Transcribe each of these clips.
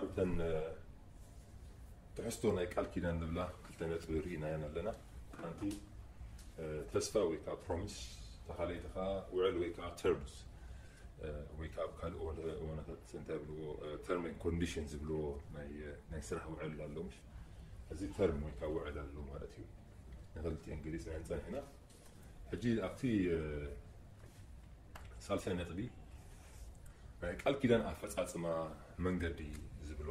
እተን ትሕዝቶ ናይ ቃል ኪዳን ዝብላ ክልተ ነጥቢ ርኢናየን ኣለና። ሓንቲ ተስፋ ወይ ከዓ ፕሮሚስ፣ ተኻለይቲ ከዓ ውዕል ወይ ከዓ ተርምስ፣ ወይ ከዓ ኣብ ካልእ እዋናታት እንታይ ብልዎ፣ ተርም ኮንዲሽን ዝብልዎ ናይ ስራሕ ውዕል ኣሎ። ምሽ እዚ ተርም ወይ ከዓ ውዕል ኣሎ ማለት እዩ። ንክልቲኤን ገሊፅና ንፀኒሕና። ሕጂ ኣብቲ ሳልሳይ ነጥቢ ናይ ቃል ኪዳን ኣፈፃፅማ መንገዲ ዝብሎ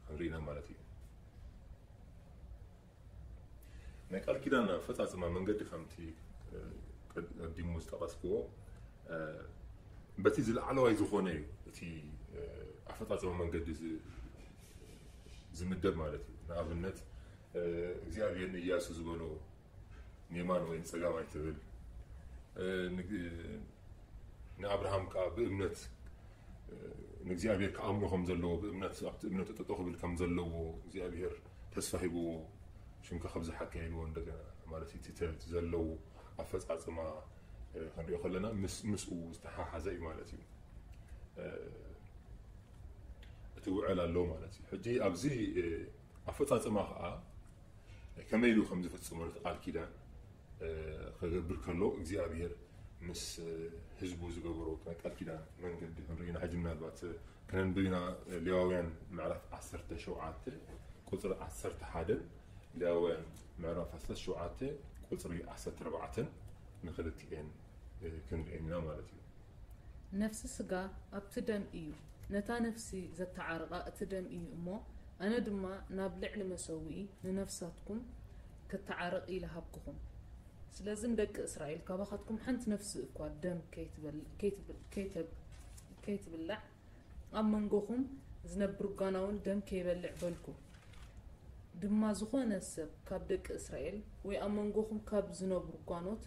ክንርኢና ማለት እዩ። ናይ ቃል ኪዳን ኣፈፃፅማ መንገዲ ከምቲ ቀዲሙ ዝጠቐስክዎ በቲ ዝለዓለዋይ ዝኾነ እዩ እቲ ኣፈፃፅማ መንገዲ ዝምደብ ማለት እዩ። ንኣብነት እግዚኣብሔር ንእያሱ ዝበሎ ንየማን ወይ ንጸጋም ኣይትብል። ንኣብርሃም ከዓ ብእምነት ንእግዚኣብሔር ክኣምኖ ከም ዘለዎ፣ ብእምነት ኣብቲ እምነቱ ጠጠው ክብል ከም ዘለዎ እግዚኣብሔር ተስፋ ሂብዎ፣ ሽምካ ከብዝሓካ ኢልዎ እንደገና ማለት እዩ። እቲ ዘለዎ ኣፈፃፅማ ክንሪኦ ከለና ምስኡ ዝተሓሓዘ እዩ ማለት እዩ። እቲ ውዕል ኣሎ ማለት እዩ። ሕጂ ኣብዚ ኣፈፃፅማ ከዓ ከመይ ኢሉ ከም ዝፍፅሞ እቲ ቃል ኪዳን ክገብር ከሎ እግዚኣብሔር ምስ ህዝቡ ዝገበሮ ናይ ቃል ኪዳን መንገዲ ክንርኢ ኢና። ሕጂ ምናልባት ከነንብብ ኢና። ሌዋውያን ምዕራፍ ዓሰርተ ሸውዓተ ቁፅሪ ዓሰርተ ሓደን ሌዋውያን ምዕራፍ ዓሰርተ ሸውዓተ ቁፅሪ ዓሰርተ ኣርባዕተን ንክልቲኤን ክንርእየን ኢና ማለት እዩ። ነፍሲ ስጋ ኣብቲ ደም እዩ፣ ነታ ነፍሲ ዘተዓርቓ እቲ ደም እዩ እሞ፣ ኣነ ድማ ናብ ልዕሊ መሰውኢ ንነፍሳትኩም ክተዓረቕ ኢለ ሃብኩኹም። ስለዚ ንደቂ እስራኤል፣ ካባኻትኩም ሓንቲ ነፍሲ እኳ ደም ከይትብል- ከይትብል- ከይተብ- ከይትብላዕ ኣብ መንጎኹም ዝነብር ጓና እውን ደም ከይበልዕ በልኩ። ድማ ዝኾነ ሰብ ካብ ደቂ እስራኤል ወይ ኣብ መንጎኹም ካብ ዝነብሩ ጓኖት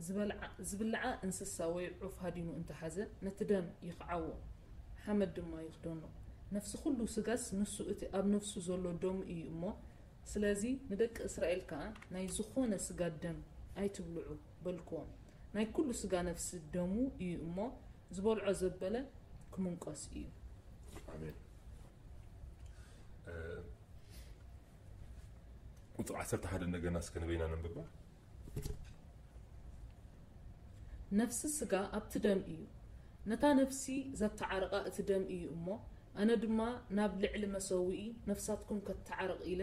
ዝበልዓ- ዝብልዓ እንስሳ ወይ ዑፍ ሃዲኑ እንተሓዘ፣ ነቲ ደም ይኽዓዎ፣ ሓመድ ድማ ይኽደኖ። ነፍሲ ኩሉ ስጋስ ንሱ እቲ ኣብ ነፍሱ ዘሎ ደሙ እዩ እሞ፣ ስለዚ ንደቂ እስራኤል ከኣ ናይ ዝኾነ ስጋ ደም ኣይትብልዑ በልክዎም። ናይ ኩሉ ስጋ ነፍሲ ደሙ እዩ እሞ፣ ዝበልዖ ዘበለ ክምንቆስ እዩ። ኣሜን። ቁፅሪ ዓሰርተ ሓደ እንደገና እስከ ንበይና ነንብባ። ነፍሲ ስጋ ኣብቲ ደም እዩ፣ ነታ ነፍሲ ዘተዓርቓ እቲ ደም እዩ እሞ፣ ኣነ ድማ ናብ ልዕሊ መሰውኢ ነፍሳትኩም ከተዓርቕ ኢለ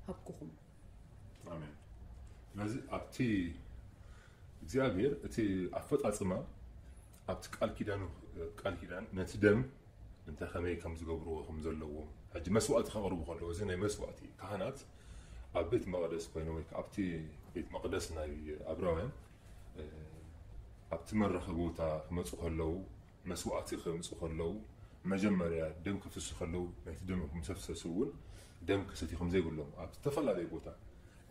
ሃብኩኹም። ኣሜን። ስለዚ ኣብቲ እግዚኣብሔር እቲ ኣፈፃፅማ ኣብቲ ቃል ኪዳኑ ቃል ኪዳን ነቲ ደም እንታይ ከመይ ከም ዝገብርዎ ከም ዘለዎም ሕጂ መስዋእቲ ከቕርቡ ከለዉ እዚ ናይ መስዋእቲ ካህናት ኣብ ቤት መቕደስ ኮይኖም ወይ ከዓ ኣብቲ ቤት መቕደስ ናይ ኣብራውያን ኣብቲ መራኸቢ ቦታ ክመፁ ከለዉ መስዋእቲ ከምፁ ከለዉ መጀመርያ ደም ክፍሱ ከለዉ ናይቲ ደም ምስ ኣፍሰሱ እውን ደም ክሰትዩ ከም ዘይብሎም ኣብ ዝተፈላለየ ቦታ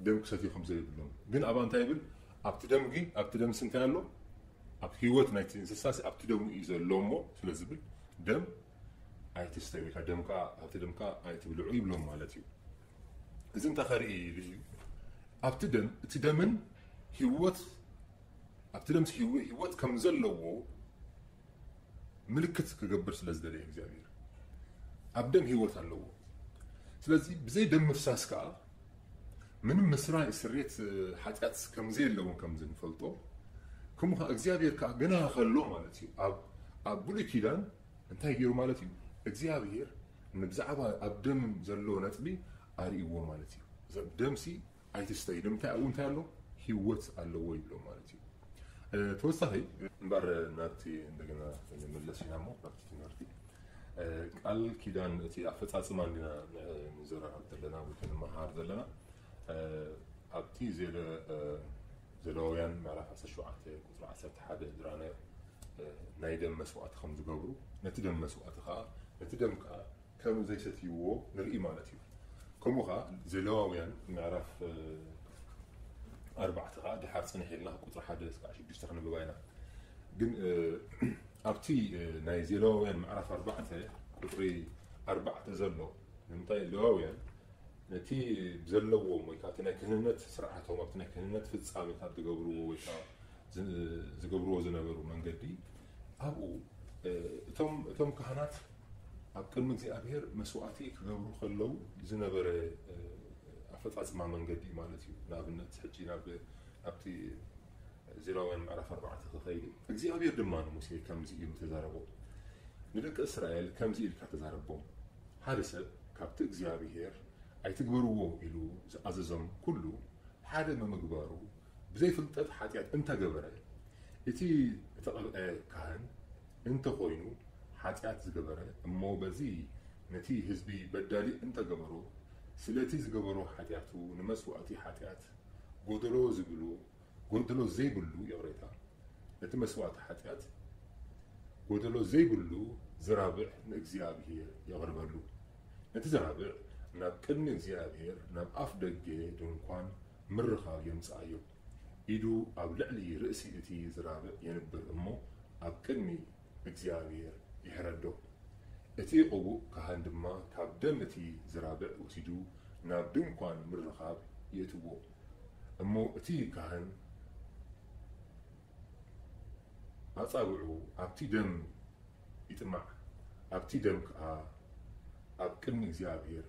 ደም ክሰትዩ ከም ዘይብሎም ግን ኣብኣ እንታይ ይብል ኣብቲ ደም ግን ኣብቲ ደምሲ እንታይ ኣሎ ኣብ ህይወት ናይቲ እንስሳሲ ኣብቲ ደሙ እዩ ዘሎ እሞ ስለ ዝብል ደም ኣይትስተዩ ወይ ከዓ ደምካ ኣብቲ ደምካ ኣይትብልዑ ይብሎም ማለት እዩ። እዚ እንታይ ከርኢ ኢሉ እዩ ኣብቲ ደም እቲ ደምን ህይወት ኣብቲ ደምሲ ህይወት ከም ዘለዎ ምልክት ክገብር ስለ ዝደለየ እግዚኣብሔር ኣብ ደም ህይወት ኣለዎ። ስለዚ ብዘይ ደም ምፍሳስ ከዓ ምንም ምስራይ ስሬት ሓጢኣት ከም ዘየለውን ከም ዝንፈልጦ ከምኡ ከዓ እግዚኣብሔር ከዓ ገና ከሎ ማለት እዩ ኣብ ኣብ ብሉይ ኪዳን እንታይ ገይሩ ማለት እዩ እግዚኣብሔር ንብዛዕባ ኣብ ደም ዘሎ ነጥቢ ኣርእዎ ማለት እዩ። ደምሲ ኣይትስተዩ ንምንታይ ኣብኡ እንታይ ኣሎ ህይወት ኣለዎ ይብሎ ማለት እዩ። ተወሳኺ እምበር ናብቲ እንደገና ንመለስ ኢና እሞ ናብቲ ትምህርቲ ቃል ኪዳን እቲ ኣፈፃፅማ እንዲና ንዘራረብ ዘለና ወይ ከነመሃር ዘለና ኣብቲ ዘለ ዘለዋውያን ምዕራፍ ዓሰርተ ሸውዓተ ቁፅሪ ዓሰርተ ሓደ ዝረኣናዮ ናይ ደም መስዋእቲ ከም ዝገብሩ ነቲ ደም መስዋእቲ ከዓ ነቲ ደም ከዓ ከም ዘይሰትይዎ ንርኢ ማለት እዩ። ከምኡ ከዓ ዘለዋውያን ምዕራፍ ኣርባዕተ ከዓ ድሓር ፅንሕ ኢልና ቁፅሪ ሓደ እስካዕ ሽዱሽተ ክንብባ ኢና። ግን ኣብቲ ናይ ዘለዋውያን ምዕራፍ ኣርባዕተ ቁፅሪ ኣርባዕተ ዘሎ ንምንታይ ለዋውያን ነቲ ዘለዎም ወይ ከዓ ናይ ክህንነት ስርዓቶም ኣብቲ ናይ ክህንነት ፍፃሜታት ዝገብርዎ ወይ ከዓ ዝገብርዎ ዝነበሩ መንገዲ ኣብኡ እቶም እቶም ካህናት ኣብ ቅድሚ እግዚኣብሔር መስዋዕቲ ክገብሩ ከለዉ ዝነበረ ኣፈፃፅማ መንገዲ ማለት እዩ። ንኣብነት ሕጂ ናብ ኣብቲ ዜናውያን ምዕራፍ ኣርባዕተ ክኸይድ እግዚኣብሔር ድማ ንሙሴ ከምዚ ኢሉ ተዛረቦ። ንደቂ እስራኤል ከምዚ ኢልካ ተዛረቦም፣ ሓደ ሰብ ካብቲ እግዚኣብሔር ኣይትግበርዎ ኢሉ ዝኣዘዞም ኩሉ ሓደ ብምግባሩ ብዘይፍልጠት ሓጢኣት እንተገበረ፣ እቲ እተቐብአ ካህን እንተኾይኑ ሓጢኣት ዝገበረ እሞ በዚ ነቲ ህዝቢ በዳሊ እንተገበሮ፣ ስለቲ ዝገበሮ ሓጢኣቱ ንመስዋእቲ ሓጢኣት ጎደሎ ዝብሉ ጎደሎ ዘይብሉ ይቕሬታ ነቲ መስዋእቲ ሓጢኣት ጎደሎ ዘይብሉ ዝራብዕ ንእግዚኣብሔር የቕርበሉ። ነቲ ዝራብዕ ናብ ቅድሚ እግዚኣብሔር ናብ ኣፍ ደገ ድንኳን ምርኻብ የምጽኣዮ። ኢዱ ኣብ ልዕሊ ርእሲ እቲ ዝራብዕ የንብር እሞ ኣብ ቅድሚ እግዚኣብሔር ይሕረዶ። እቲ ቅቡእ ካህን ድማ ካብ ደም እቲ ዝራብዕ ወሲዱ ናብ ድንኳን ምርኻብ የእትዎ። እሞ እቲ ካህን ኣጻብዑ ኣብቲ ደም ይጥማዕ፣ ኣብቲ ደም ከኣ ኣብ ቅድሚ እግዚኣብሔር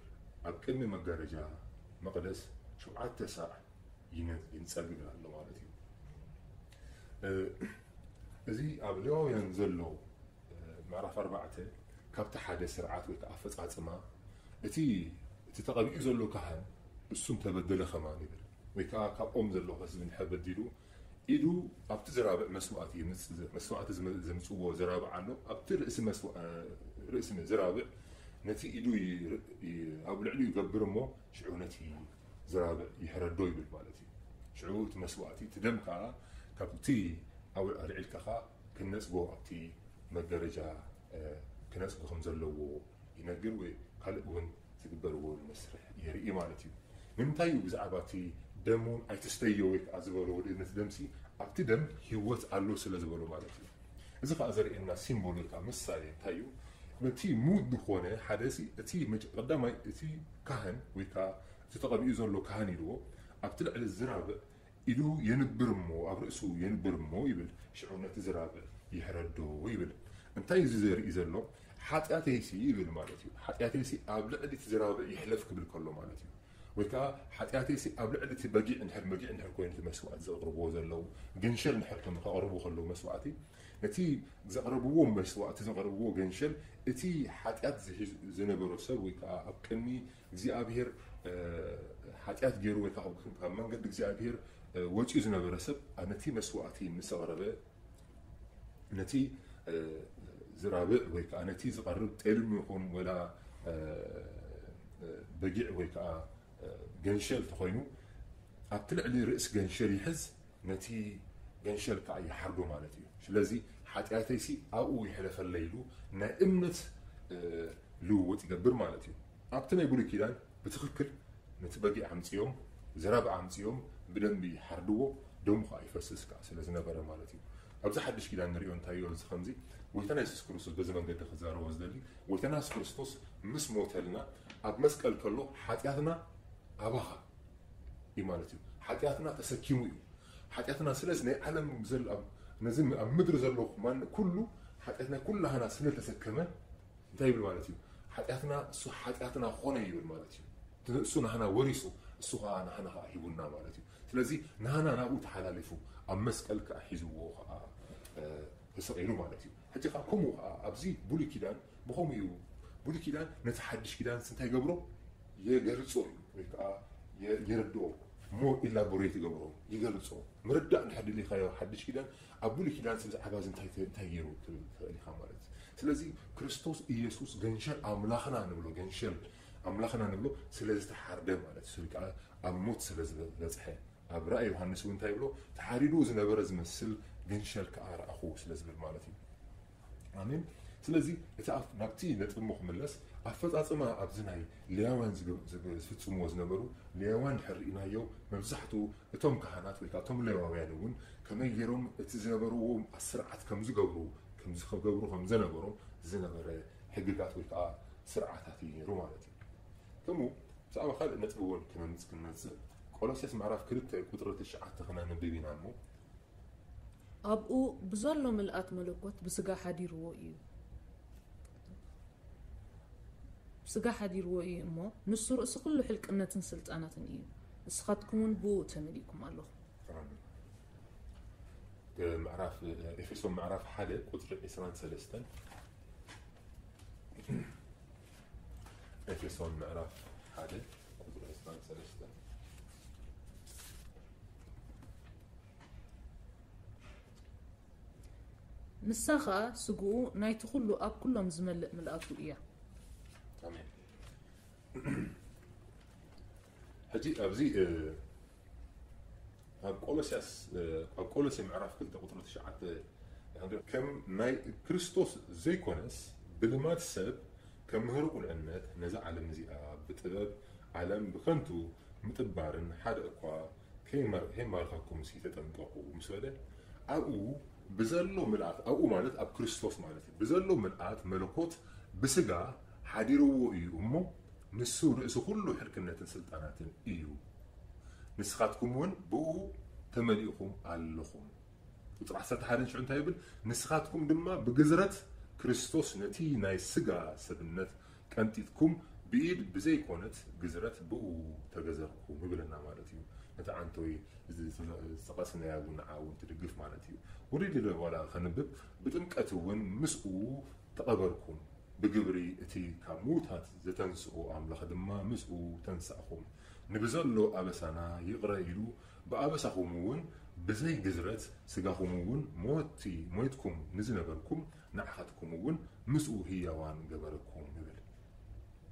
ኣብ ቅድሚ መጋረጃ መቕደስ ሸውዓተ ሳዕ ይነ- ይንጸግ ኣሎ ማለት እዩ። እ፣ እዚ ኣብ ሌዋውያን ዘሎ እ፣ ምዕራፍ ኣርባዕተ ካብቲ ሓደ ስርዓት ወይ ከዓ ኣፈጻጽማ እቲ እቲ ተቐቢኡ ዘሎ ካህን እሱም ተበደለ ከማን ይብል ወይ ከዓ ካብኦም ዘሎ ህዝቢ እንድሕር በዲሉ ኢዱ ኣብቲ ዝራብዕ መስዋእቲ ይምጽእ። መስዋእቲ ዝመ- ዘምጽዎ ዝራብዕ ኣሎ። ኣብቲ ርእሲ መስዋ- እ፣ ርእሲ ዝራብዕ ነቲ ኢዱ ይ- ይ- ኣብ ልዕሊኡ ይገብር እሞ ሽዑ ነቲ ዝራብዕ ይሕረዶ ይብል ማለት እዩ። ሽዑ እቲ መስዋእቲ እቲ ደም ከዓ ካብቲ ኣብኡ ኣልዒልካ ከዓ ክነጽጎ ኣብቲ መጋረጃ እ፣ ክነጽጎ ከም ዘለዎ ይነግር ወይ ካልእ እውን ዝግበርዎ መስርሕ የርኢ ማለት እዩ። ንምንታይ እዩ ብዛዕባ እቲ ደም እውን ኣይትስተዮ ወይ ከዓ ዝበሎ ወደ ነቲ ደምሲ ኣብቲ ደም ህይወት ኣሎ ስለ ዝበሎ ማለት እዩ። እዚ ከዓ ዘርእየና ሲምቦል ወይ ከዓ ምሳሌ እንታይ እዩ? እቲ ሙት ዝኾነ ሓደ ሲ እቲ መጀ- ቀዳማይ እቲ ካህን ወይ ከዓ እቲ ተቐቢኡ ዘሎ ካህን ኢልዎ ኣብቲ ልዕሊ ዝራብዕ ኢዱ የንብር እሞ ኣብ ርእሱ የንብር እሞ ይብል። ሽዑ ነቲ ዝራብዕ ይሕረዶ ይብል። እንታይ እዚ ዘርኢ ዘሎ? ሓጢኣተይሲ ይብል ማለት እዩ። ሓጢኣተይሲ ኣብ ልዕሊ እቲ ዝራብዕ ይሕለፍ ክብል ከሎ ማለት እዩ። ወይ ከዓ ሓጢኣተይሲ ኣብ ልዕሊ እቲ በጊዕ እንድሕር በጊዕ እንድሕር ኮይኑ እቲ መስዋእቲ ዘቕርብዎ ዘለዉ ገንሸል እንድሕር ከም ከቕርቡ ከለዉ መስዋእቲ ነቲ ዘቕረብዎ መስዋእቲ ዘቕረብዎ ገንሸል እቲ ሓጢኣት ዝሕዝ- ዝነበሮ ሰብ ወይ ከዓ ኣብ ቅድሚ እግዚኣብሔር እ፣ ሓጢኣት ገይሩ ወይ ከዓ ካብ መንገዲ እግዚኣብሔር እ፣ ወፂኡ ዝነበረ ሰብ ነቲ መስዋእቲ ምስ ኣቕረበ ነቲ እ፣ ዝራብዕ ወይ ከዓ ነቲ ዝቐርብ ጤልም ይኹን ወላ እ፣ እ፣ በጊዕ ወይ ከዓ እ፣ ገንሸል ተኾይኑ ኣብቲ ልዕሊ ርእሲ ገንሸል ይሕዝ ነቲ ገንሸል ከዓ ይሓርዶ ማለት እዩ። ስለዚ ሓጢኣተይሲ ኣብኡ ይሕለፈለይ ኢሉ ናይ እምነት እ፣ ልውውጥ ይገብር ማለት እዩ። ኣብቲ ናይ ብሉይ ኪዳን ብትኽክል ነቲ በጊዕ ኣምፅኦም ዝራብዕ ኣምፅኦም ብደንቢ ይሓርድዎ ደሙ ከዓ ይፈስስ ከዓ ስለ ዝነበረ ማለት እዩ። ኣብዚ ሓድሽ ኪዳን ንሪኦ እንታይ እዩ እዚ ከምዚ ጎይታና የሱስ ክርስቶስ በዚ መንገዲ ክዛረቦ ዝደሊ ጎይታና የሱስ ክርስቶስ ምስ ሞተልና ኣብ መስቀል ከሎ ሓጢኣትና ኣባኻ እዩ ማለት እዩ። ሓጢኣትና ተሰኪሙ እዩ። ሓጢኣትና ስለዚ ናይ ዓለም ዘል ኣብ ነዚ ኣብ ምድሪ ዘሎ ማን ኩሉ ሓጢኣትና ኩላህና ስለ ተሰከመ እንታይ ይብል ማለት እዩ? ሓጢኣትና እሱ ሓጢኣትና ኾነ ይብል ማለት እዩ። እሱ ናህና ወሪሱ እሱ ከዓ ናህና ከዓ ሂቡና ማለት እዩ። ስለዚ ናህና ናብኡ ተሓላሊፉ ኣብ መስቀል ከዓ ሒዝዎ ከዓ እ፣ ተሰቒሉ ማለት እዩ። ሕጂ ከዓ ከምኡ ከዓ ኣብዚ ብሉይ ኪዳን ብኸምኡ እዩ። ብሉይ ኪዳን ነቲ ሓድሽ ኪዳን እንታይ ይገብሮ? የገልጾ እዩ ወይ ከዓ የ- የረድኦ ሞር ኢላቦሬት ይገብሮ ይገልጾ። ምርዳእ እንድሕር ድሊኻዮ ሓድሽ ኪዳን ኣብ ብሉይ ኪዳን ስለ ዓጋዚ እንታይ ተ- እንታይ ገይሩ ትብል ትኽእል ኢኻ ማለት እዩ። ስለዚ ክርስቶስ ኢየሱስ ገንሸል ኣምላኽና ንብሎ ገንሸል ኣምላኽና ንብሎ ስለ ዝተሓርደ ማለት እዩ። ስለ ከዓ ኣብ ሞት ስለ ዝበፅሐ ኣብ ራእይ ዮሃንስ እውን እንታይ ይብሎ? ተሓሪዱ ዝነበረ ዝመስል ገንሸል ከዓ ረኣኹ ስለ ዝብል ማለት እዩ። ኣሜን። ስለዚ እቲ ኣፍ ናብቲ ነጥቢ እሞ ክምለስ ኣፈፃፅማ ኣብዚ ናይ ሌዋውያን ዝግ- ዝግ- ዝፍፅምዎ ዝነበሩ ሌዋውያን ድሕር ርኢናዮ መብዛሕትኡ እቶም ካህናት ወይ ከዓ እቶም ሌዋውያን እውን ከመይ ገይሮም እቲ ዝነበርዎም ኣስርዓት ከም ዝገብሩ ከም ዝገብሩ ከም ዘነበሮም ዝነበረ ሕግጋት ወይ ከዓ ስርዓታት እዩ ነይሩ ማለት እዩ። ከምኡ ብዛዕባ ካልእ ነጥቢ እውን ክነምፅ ክንመፅእ ቆሎሴስ ምዕራፍ ክልተ ቁፅሪ ትሽዓተ ክነንብብ ኢና እሞ ኣብኡ ብዘሎ ምልኣት መለኮት ብስጋ ሓዲርዎ እዩ። ስጋ ሓዲርዎ እዩ እሞ፣ ንሱ ርእሲ ኩሉ ሕልቅነትን ስልጣናትን እዩ። ንስኻትኩም እውን ብኡ ተመሊእኩም ኣለኹም። ኣሜን። ምዕራፍ ኤፌሶን ምዕራፍ ሓደ ቁፅሪ ዕስራን ሰለስተን። ኤፌሶን ምዕራፍ ሓደ ቁፅሪ ዕስራን ሰለስተን። ንሳ ኸኣ ስግኡ ናይቲ ኩሉ ኣብ ኩሎም ዝመልእ ምልኣቱ እያ። ኣሜን። ሕጂ ኣብዚ ኣብ ቆሎሲያስ ኣብ ቆሎሴ ምዕራፍ ክልተ ቁፅሪ ትሽዓተ ከም ናይ ክርስቶስ ዘይኮነስ ብልማድ ሰብ ከም ምህሮ ቁልዕነት ነዛ ዓለም እዚኣ ብጥበብ ዓለም ብከንቱ ምጥባርን ሓደ እኳ ከይማርካኩም ሲ ተጠንቀቁ ምስ በለ ኣብኡ ብዘሎ ምልኣት ኣብኡ ማለት ኣብ ክርስቶስ ማለት እዩ ብዘሎ ምልኣት መለኮት ብስጋ ሓዲርዎ እዩ እሞ ንሱ ርእሲ ኩሉ ሕልክነትን ስልጣናትን እዩ። ንስኻትኩም እውን ብኡ ተመሊእኹም ኣለኹም። ቁፅሪ ዓሰርተ ሓደን ሽዑ እንታይ ይብል? ንስኻትኩም ድማ ብግዝረት ክርስቶስ ነቲ ናይ ስጋ ሰብነት ቀንጢጥኩም ብኢድ ብዘይኮነት ግዝረት ብኡ ተገዘርኩም ይብለና ማለት እዩ። ነቲ ዓንተወይ ዝጠቐስናያ እውን ንዓ እውን ትድግፍ ማለት እዩ። ውሪድ ኢለ ዋላ ከንብብ ብጥምቀት እውን ምስኡ ተቐበርኩም ብግብሪ እቲ ካብ ምዉታት ዘተንስኦ ኣምላኽ ድማ ምስኡ ተንሳእኹም። ንብዘሎ ኣበሳና ይቕረ ኢሉ ብኣበሳኹም እውን ብዘይ ግዝረት ስጋኹም እውን ሞቲ ሞይትኩም ንዝነበርኩም ንዓኻትኩም እውን ምስኡ ህያዋን ገበረኩም ይብል።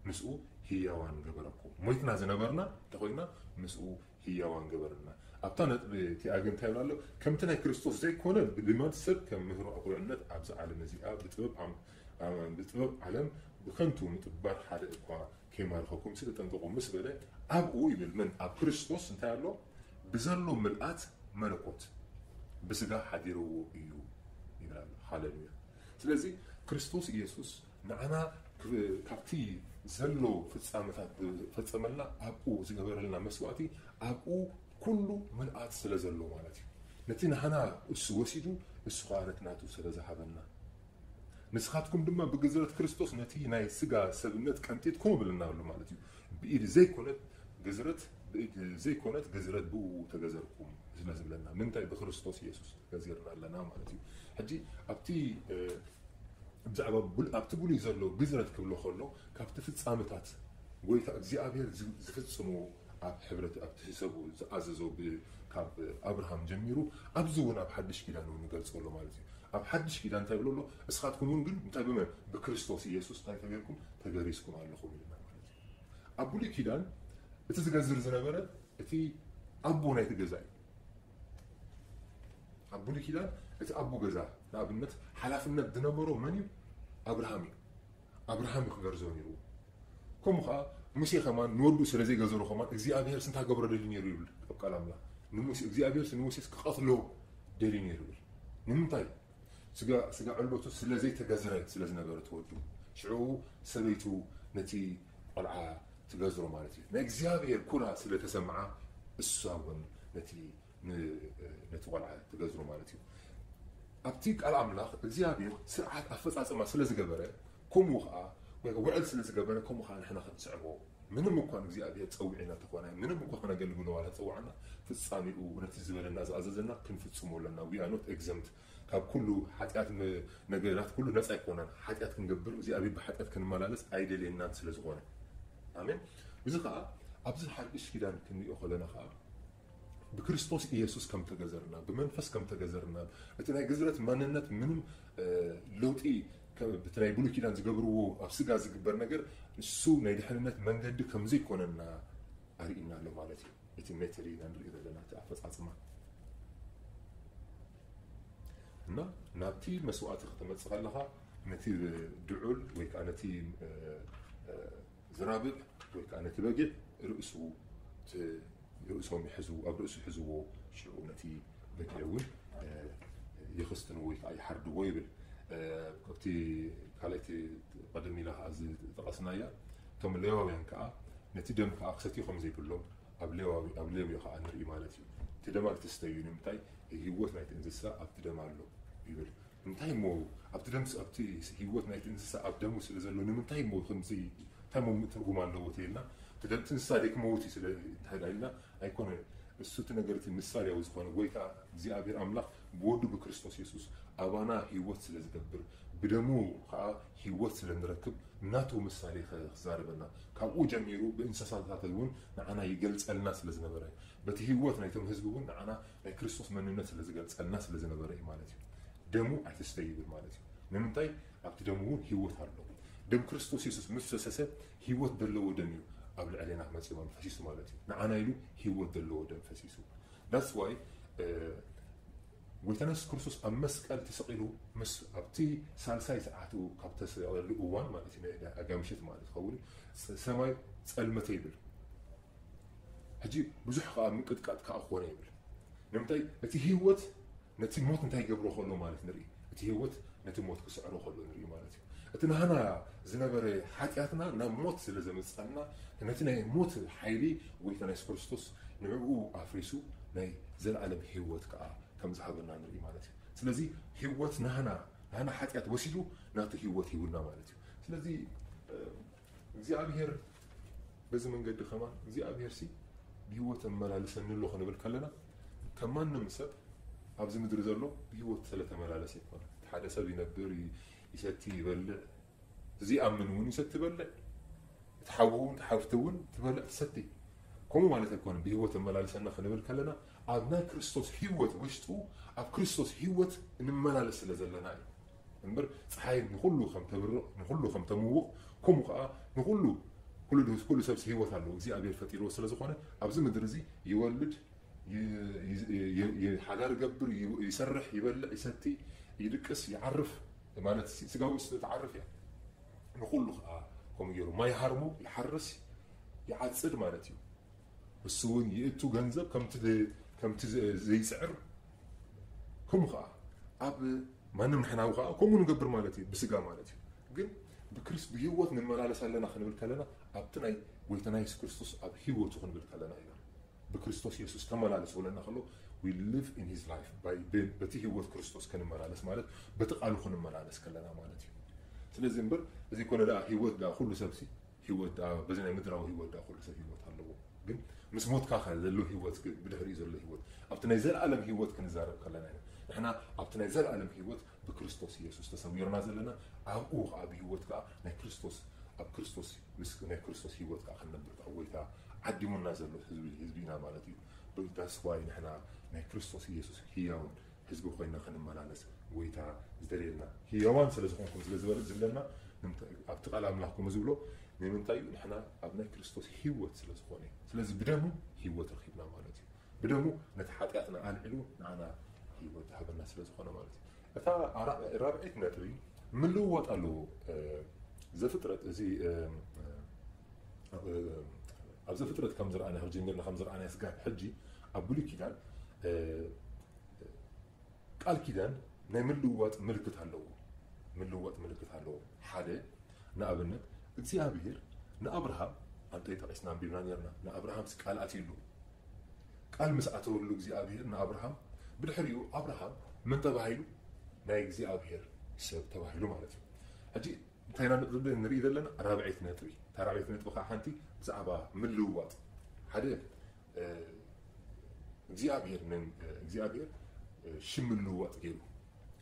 ምስኡ ህያዋን ገበረኩም። ሞይትና ዝነበርና እንተኾይና ምስኡ ህያዋን ገበርና። ኣብታ ነጥቢ እቲኣ ግን እንታይ ይብል ኣሎ? ከምቲ ናይ ክርስቶስ ዘይኮነ ብልማድ ሰብ ከም ምህሮ ኣቁልዕነት ኣብዚ ዓለም እዚኣ ብጥበብ ዓም- ዓም- ብጥበብ ዓለም ብከንቱ ምጥባር ሓደ እኳ ከይማርኸኩም ሲ ተጠንቀቁ ምስ በለ ኣብኡ ይብል ምን ኣብ ክርስቶስ እንታይ ኣሎ? ብዘሎ ምልኣት መለኮት ብስጋ ሓዲርዎ እዩ ይብል ኣሎ። ሃሌሉያ። ስለዚ ክርስቶስ ኢየሱስ ንዓና ክ- ካብቲ ዘሎ ፍጻመታት ዝፈጸመልና ኣብኡ ዝገበረልና መስዋእቲ ኣብኡ ኩሉ ምልኣት ስለ ዘሎ ማለት እዩ። ነቲ ንሃና እሱ ወሲዱ እሱ ከዓ ነቲ ናቱ ስለ ዝሃበና ንስኻትኩም ድማ ብግዝረት ክርስቶስ ነቲ ናይ ስጋ ሰብነት ቀንጢጥኩም ብልና ኣሎ ማለት እዩ። ብኢድ ዘይኮነት ግዝረት ብኢድ ዘይኮነት ግዝረት ብኡ ተገዘርኩም ስለ ዝብለና ምንታይ ብክርስቶስ ኢየሱስ ተገዚርና ኣለና ማለት እዩ። ሕጂ ኣብቲ ብዛዕባ ኣብቲ ብሉይ ዘሎ ግዝረት ክብሎ ከሎ ካብቲ ፍጻመታት ጎይታ እግዚኣብሔር ዝፍጽሞ ኣብ ሕብረት ኣብቲ ሰቡ ዝኣዘዞ ካብ ኣብርሃም ጀሚሩ ኣብዚ እውን ኣብ ሓድሽ ኪዳን እውን ይገልጾ ኣሎ ማለት እዩ። ኣብ ሓድሽ ኪዳን እንታይ ብሎ ኣሎ? እስኻትኩም እውን ግን እንታይ ብመን ብክርስቶስ ኢየሱስ እንታይ ተገርኩም ተገሪዝኩም ኣለኹም ኢልና ማለት እዩ። ኣብ ብሉይ ኪዳን እቲ ዝገዝር ዝነበረ እቲ ኣቦ ናይቲ ገዛ እዩ። ኣብ ብሉይ ኪዳን እቲ ኣቦ ገዛ ንኣብነት ሓላፍነት ዝነበሮ መን እዩ? ኣብርሃም እዩ። ኣብርሃም እዩ ክገርዞ ነይርዎ። ከምኡ ከዓ ሙሴ ከማን ንወዱ ስለ ዘይገዘሮ ከማን እግዚኣብሔር ስንታ ገብሮ ደሊ ነይሩ ይብል ኣብ ቃል ኣምላኽ ንሙሴ እግዚኣብሔር ንሙሴስ ክቐትሎ ደሊ ነይሩ ይብል። ንምንታይ? ስጋ ስጋ ዕሎቱ ስለ ዘይተገዝረ ስለ ዝነበረ ትወዱ ሽዑ ሰበይቱ ነቲ ቆልዓ ትገዝሮ ማለት እዩ። ናይ እግዚኣብሔር ኩራ ስለ ተሰምዓ እሷ እውን ነቲ ነቲ ቆልዓ ትገዝሮ ማለት እዩ። ኣብቲ ቃል ኣምላኽ እግዚኣብሔር ስርዓት ኣፈጻጽማ ስለ ዝገበረ ከምኡ ከዓ ውዕል ስለ ዝገበረ ከምኡ ከዓ ንሕና ክንስዕቦ ምንም እኳ እግዚኣብሔር ፀዊዕና ተኾነ ምንም እኳ ክነገልግሎ ዋላ ፀዋዕና ፍጻሜኡ ነቲ ዝበለና ዝኣዘዘና ክንፍጽሞ ኣለና። We are not exempt ካብ ኩሉ ሓጢኣት ነገራት ኩሉ ነፃ ኣይኮነን። ሓጢኣት ክንገብር እግዚኣብሔር ብሓጢኣት ክንመላለስ ኣይደልየናን ስለ ዝኾነ ኣሜን። እዚ ከዓ ኣብዚ ሓድሽ ኪዳን ክንሪኦ ከለና ከዓ ብክርስቶስ ኢየሱስ ከም ተገዘርና ብመንፈስ ከም ተገዘርና እቲ ናይ ግዝረት ማንነት ምንም ለውጢ በቲ ናይ ብሉይ ኪዳን ዝገብርዎ ኣብ ስጋ ዝግበር ነገር ንሱ ናይ ድሕንነት መንገዲ ከም ዘይኮነና ኣርእና ኣሎ ማለት እዩ። እቲ ሜተድ ኢና ንሪኢ ዘለና እቲ ኣፈፃፅማ እና ናብቲ መስዋእቲ ክትመፅእ ከለካ ነቲ ድዑል ወይ ከዓ ነቲ ዝራብዕ ወይ ከዓ ነቲ በጊዕ ርእሱ ርእሶም ይሕዝዎ ኣብ ርእሱ ይሕዝዎ ሽዑ ነቲ በጊዕ እውን ይኽስትንዎ ወይ ከዓ ይሓርድዎ ይብል። ካብቲ ካልኣይቲ ቀደም ኢላ ከዓ ዝጠቐስናያ እቶም ሌዋውያን ከዓ ነቲ ደም ከዓ ክሰትዩ ከም ዘይብሎም ኣብ ሌዋዊ ኣብ ሌዊ ከዓ ንርኢ ማለት እዩ። እቲ ደም ኣይትስተዩ ንምንታይ ህይወት ናይቲ እንስሳ ኣብቲ ደም ኣሎ ይብል። እንታይ እሞ ኣብቲ ደም ኣብቲ ህይወት ናይቲ እንስሳ ኣብ ደሙ ስለ ዘሎ ንምንታይ እሞ ከምዚ እንታይ ሞ ትርጉም ኣለዎ ተይልና፣ እቲ ደ-፣ እቲ እንስሳ ደይ ክመውት እዩ ስለ እንተሃዳ ኢልና ኣይኮነ። እሱ እቲ ነገር እቲ ምሳሌያዊ ዝኾነ ጎይታ እግዚኣብሔር ኣምላኽ ብወዱ ብክርስቶስ የሱስ ኣባና ህይወት ስለ ዝገብር፣ ብደሙ ከዓ ህይወት ስለ ንረክብ፣ ናቱ ምሳሌ ከ-፣ ክዛረበና፣ ካብኡ ጀሚሩ ብእንስሳታት እውን ንዓና ይገልጸልና ስለ ዝነበረ፣ በቲ ህይወት ናይቶም ህዝቢ እውን ንዓና ናይ ክርስቶስ መንነት ስለ ዝገልጸልና ስለ ዝነበረ እዩ ማለት እዩ። ደሙ ኣይትስተይ ይብል ማለት እዩ። ንምንታይ? ኣብቲ ደሙ እውን ህይወት ኣሎ። ደም ክርስቶስ የሱስ ምስ ፈሰሰ፣ ህይወት ዘለዎ ደም እዩ ኣብ ልዕሌና መፂኡ ማለት ፈሲሱ ማለት እዩ። ንዓና ኢሉ ህይወት ዘለዎ ደም ፈሲሱ። That's why፣ እ፣ ጎይታና የሱስ ክርስቶስ ኣብ መስቀል ተሰቒሉ፣ ምስ ኣብቲ ሳልሳይ ሰዓቱ ካብ ተሰቐለሉ እዋን ማለት እዩ፣ ናይ ኣጋ ምሸት ማለት ይኸውን፣ ሰ-፣ ሰማይ ጸልመተ ይብል። ሕጂ ብዙሕ ከዓ ምቅጥቃጥ ከዓ ክኾነ ይብል። ንምንታይ? እቲ ህይወት ነቲ ሞት እንታይ ይገብሮ ከሎ ማለት ንርኢ። እቲ ህይወት ነቲ ሞት ክስዕሮ ከሎ ንርኢ ማለት እዩ። እቲ ናህና ዝነበረ ሓጢኣትና ናብ ሞት ስለ ዘምጸና፣ ነቲ ናይ ሞት ሓይሊ ጎይታና የሱስ ክርስቶስ ንዕኡ ኣፍሪሱ ናይ ዘለኣለም ህይወት ከዓ ከም ዝሃበና ንርኢ ማለት እዩ። ስለዚ ህይወት ናህና፣ ናህና ሓጢኣት ወሲዱ ናቱ ህይወት ሂቡና ማለት እዩ። ስለዚ፣ እ፣ እግዚኣብሔር በዚ መንገዲ ከማን እግዚኣብሔር ሲ ብህይወት ኣመላልሰኒ ኣሎ ክንብል ከለና፣ ከም ማንም ሰብ ኣብዚ ምድሪ ዘሎ ብህይወት ስለተመላለሰ ይኮነ። እቲ ሓደ ሰብ ይነብር፣ ይ-፣ ይሰቲ፣ ይበልዕ፣ እዚ ይኣምን እውን ይሰቲ ይበልዕ፣ እቲ ሓዊ እውን፣ እቲ ሓፍቲ እውን ትበልዕ ትሰቲ። ከምኡ ማለት ኣይኮነ። ብህይወት ኣመላልሰና ክንብል ከለና፣ ኣብ ናይ ክርስቶስ ህይወት ውሽጡ፣ ኣብ ክርስቶስ ህይወት እንመላለስ ስለ ዘለና እዩ። እምበር፣ ፀሓይ ንኹሉ ከም ተብርቕ፣ ንኹሉ ከም ተምውቕ፣ ከምኡ ከዓ ንኹሉ፣ ኩሉ፣ ኩሉ ሰብሲ ህይወት ኣለዎ፣ እግዚኣብሔር ፈጢርዎ ስለ ዝኾነ፣ ኣብዚ ምድሪ እዚ ይወልድ፣ ይ-፣ ይ-፣ ይ-፣ ይ-፣ ሓዳር ይገብር፣ ይ-፣ ይሰርሕ፣ ይበልዕ፣ ይሰቲ፣ ይድቅስ፣ ይዓርፍ፣ ማለት ሲ-፣ ስጋዊ ውስጥ ትዓርፍ እያ። ንኹሉ ከዓ ከምኡ ገይሩ ማይ ሃርሙ ይሓርስ፣ ይዓፅድ ማለት እዩ። እሱ እውን ይእቱ ገንዘብ ከምቲ ደ-፣ ከምቲ ዘ-፣ ዘይፅዕር፣ ከምኡ ከዓ ኣብ ማንም ንሕናዊ ከዓ ከምኡ ንገብር ማለት እዩ፣ ብስጋ ማለት እዩ። ግን ብክርስ-፣ ብህይወት ንመላለስ ኣለና ክንብል ከለና፣ ኣብቲ ናይ ጎይታና የሱስ ክርስቶስ ኣብ ህይወቱ ክንብል ከለና ኢና። ብክርስቶስ የሱስ ተመላለስ ብለና ከሎ፣ we live in his life፣ by፣ ብ-፣ በቲ ህይወት ክርስቶስ ክንመላለስ ማለት፣ በቲ ቃሉ ክንመላለስ ከለና ማለት እዩ። ስለዚ እምበር፣ እዚ ኮነ ደኣ ህይወት ደኣ ኩሉ ሰብሲ፣ ህይወት ደኣ፣ በዚ ናይ ምድራዊ ህይወት ደኣ ኩሉ ሰብ ህይወት ኣለዎ። ግን ምስ ሞትካ ከ ዘሎ ህይወት ግን፣ ብድሕሪኡ ዘሎ ህይወት፣ ኣብቲ ናይ ዘለኣለም ህይወት ክንዛረብ ከለና ኢና። ንሕና ኣብቲ ናይ ዘለኣለም ህይወት ብክርስቶስ የሱስ ተሰዊርና ዘለና፣ ኣብኡ ከዓ ብህይወት ከዓ ናይ ክርስቶስ፣ ኣብ ክርስቶስ፣ ምስ ናይ ክርስቶስ ህይወት ከዓ ክንነብር ከዓ ጎይታ ዓዲሙና ዘሎ ህዝቢ፣ ህዝቢ ኢና ማለት እዩ። ብ-፣ that's why ንሕና ናይ ክርስቶስ የሱስ ህያውን ህዝቢ ኮይና ክንመላለስ ጎይታ ዝደልየልና። ህያዋን ስለ ዝኾንኩም ስለ ዝበለ፣ ዝብለና፣ ንምንታይ ኣብቲ ቃል ኣምላኽ ከምኡ ዝብሎ፣ ንምንታይ እዩ? ንሕና ኣብ ናይ ክርስቶስ ህይወት ስለ ዝኾነ እዩ። ስለዚ ብደሙ ህይወት ረኺብና ማለት እዩ። ብደሙ ነቲ ሓጢኣትና ኣልዒሉ ንዓና ህይወት ዝሃበና ስለ ዝኾነ ማለት እዩ። እታ ኣራ-፣ ራብዐይቲ ነጥቢ ምልውዋጥ ኣለዎ። እ፣ ዘፍጥረት እዚ፣ እ፣ እ፣ ኣብ ዘፍጥረት ከም ዝረኣና፣ ካብ ጀሚርና ከም ዝረኣና ስጋብ ሕጂ ኣብ ብሉይ ኪዳን፣ እ፣ ቃል ኪዳን ናይ ምልውዋጥ ምልክት ኣለዎ። ምልውዋጥ ምልክት ኣለዎ። ሓደ፣ ንኣብነት፣ እግዚኣብሔር ንኣብርሃም፣ ኣንተ ጠቒስና ኣንቢብና ነርና፣ ንኣብርሃም ቃል ኣትዩሉ። ቃል ምስ ኣተወሉ እግዚኣብሔር ንኣብርሃም፣ ብድሕሪኡ ኣብርሃም መን ተባሂሉ? ናይ እግዚኣብሔር ሰብ ተባሂሉ ማለት እዩ። ሕጂ እንታይ ኢና ንርኢ ዘለና? ራብዐይቲ ነጥቢ። እታ ራብዐይቲ ነጥቢ ከዓ ሓንቲ ብዛዕባ ምልውዋጥ። ሓደ፣ እ፣ እግዚኣብሔር ን-፣ እ፣ እግዚኣብሔር፣ እ፣ ሽም ምልውዋጥ ገይሩ።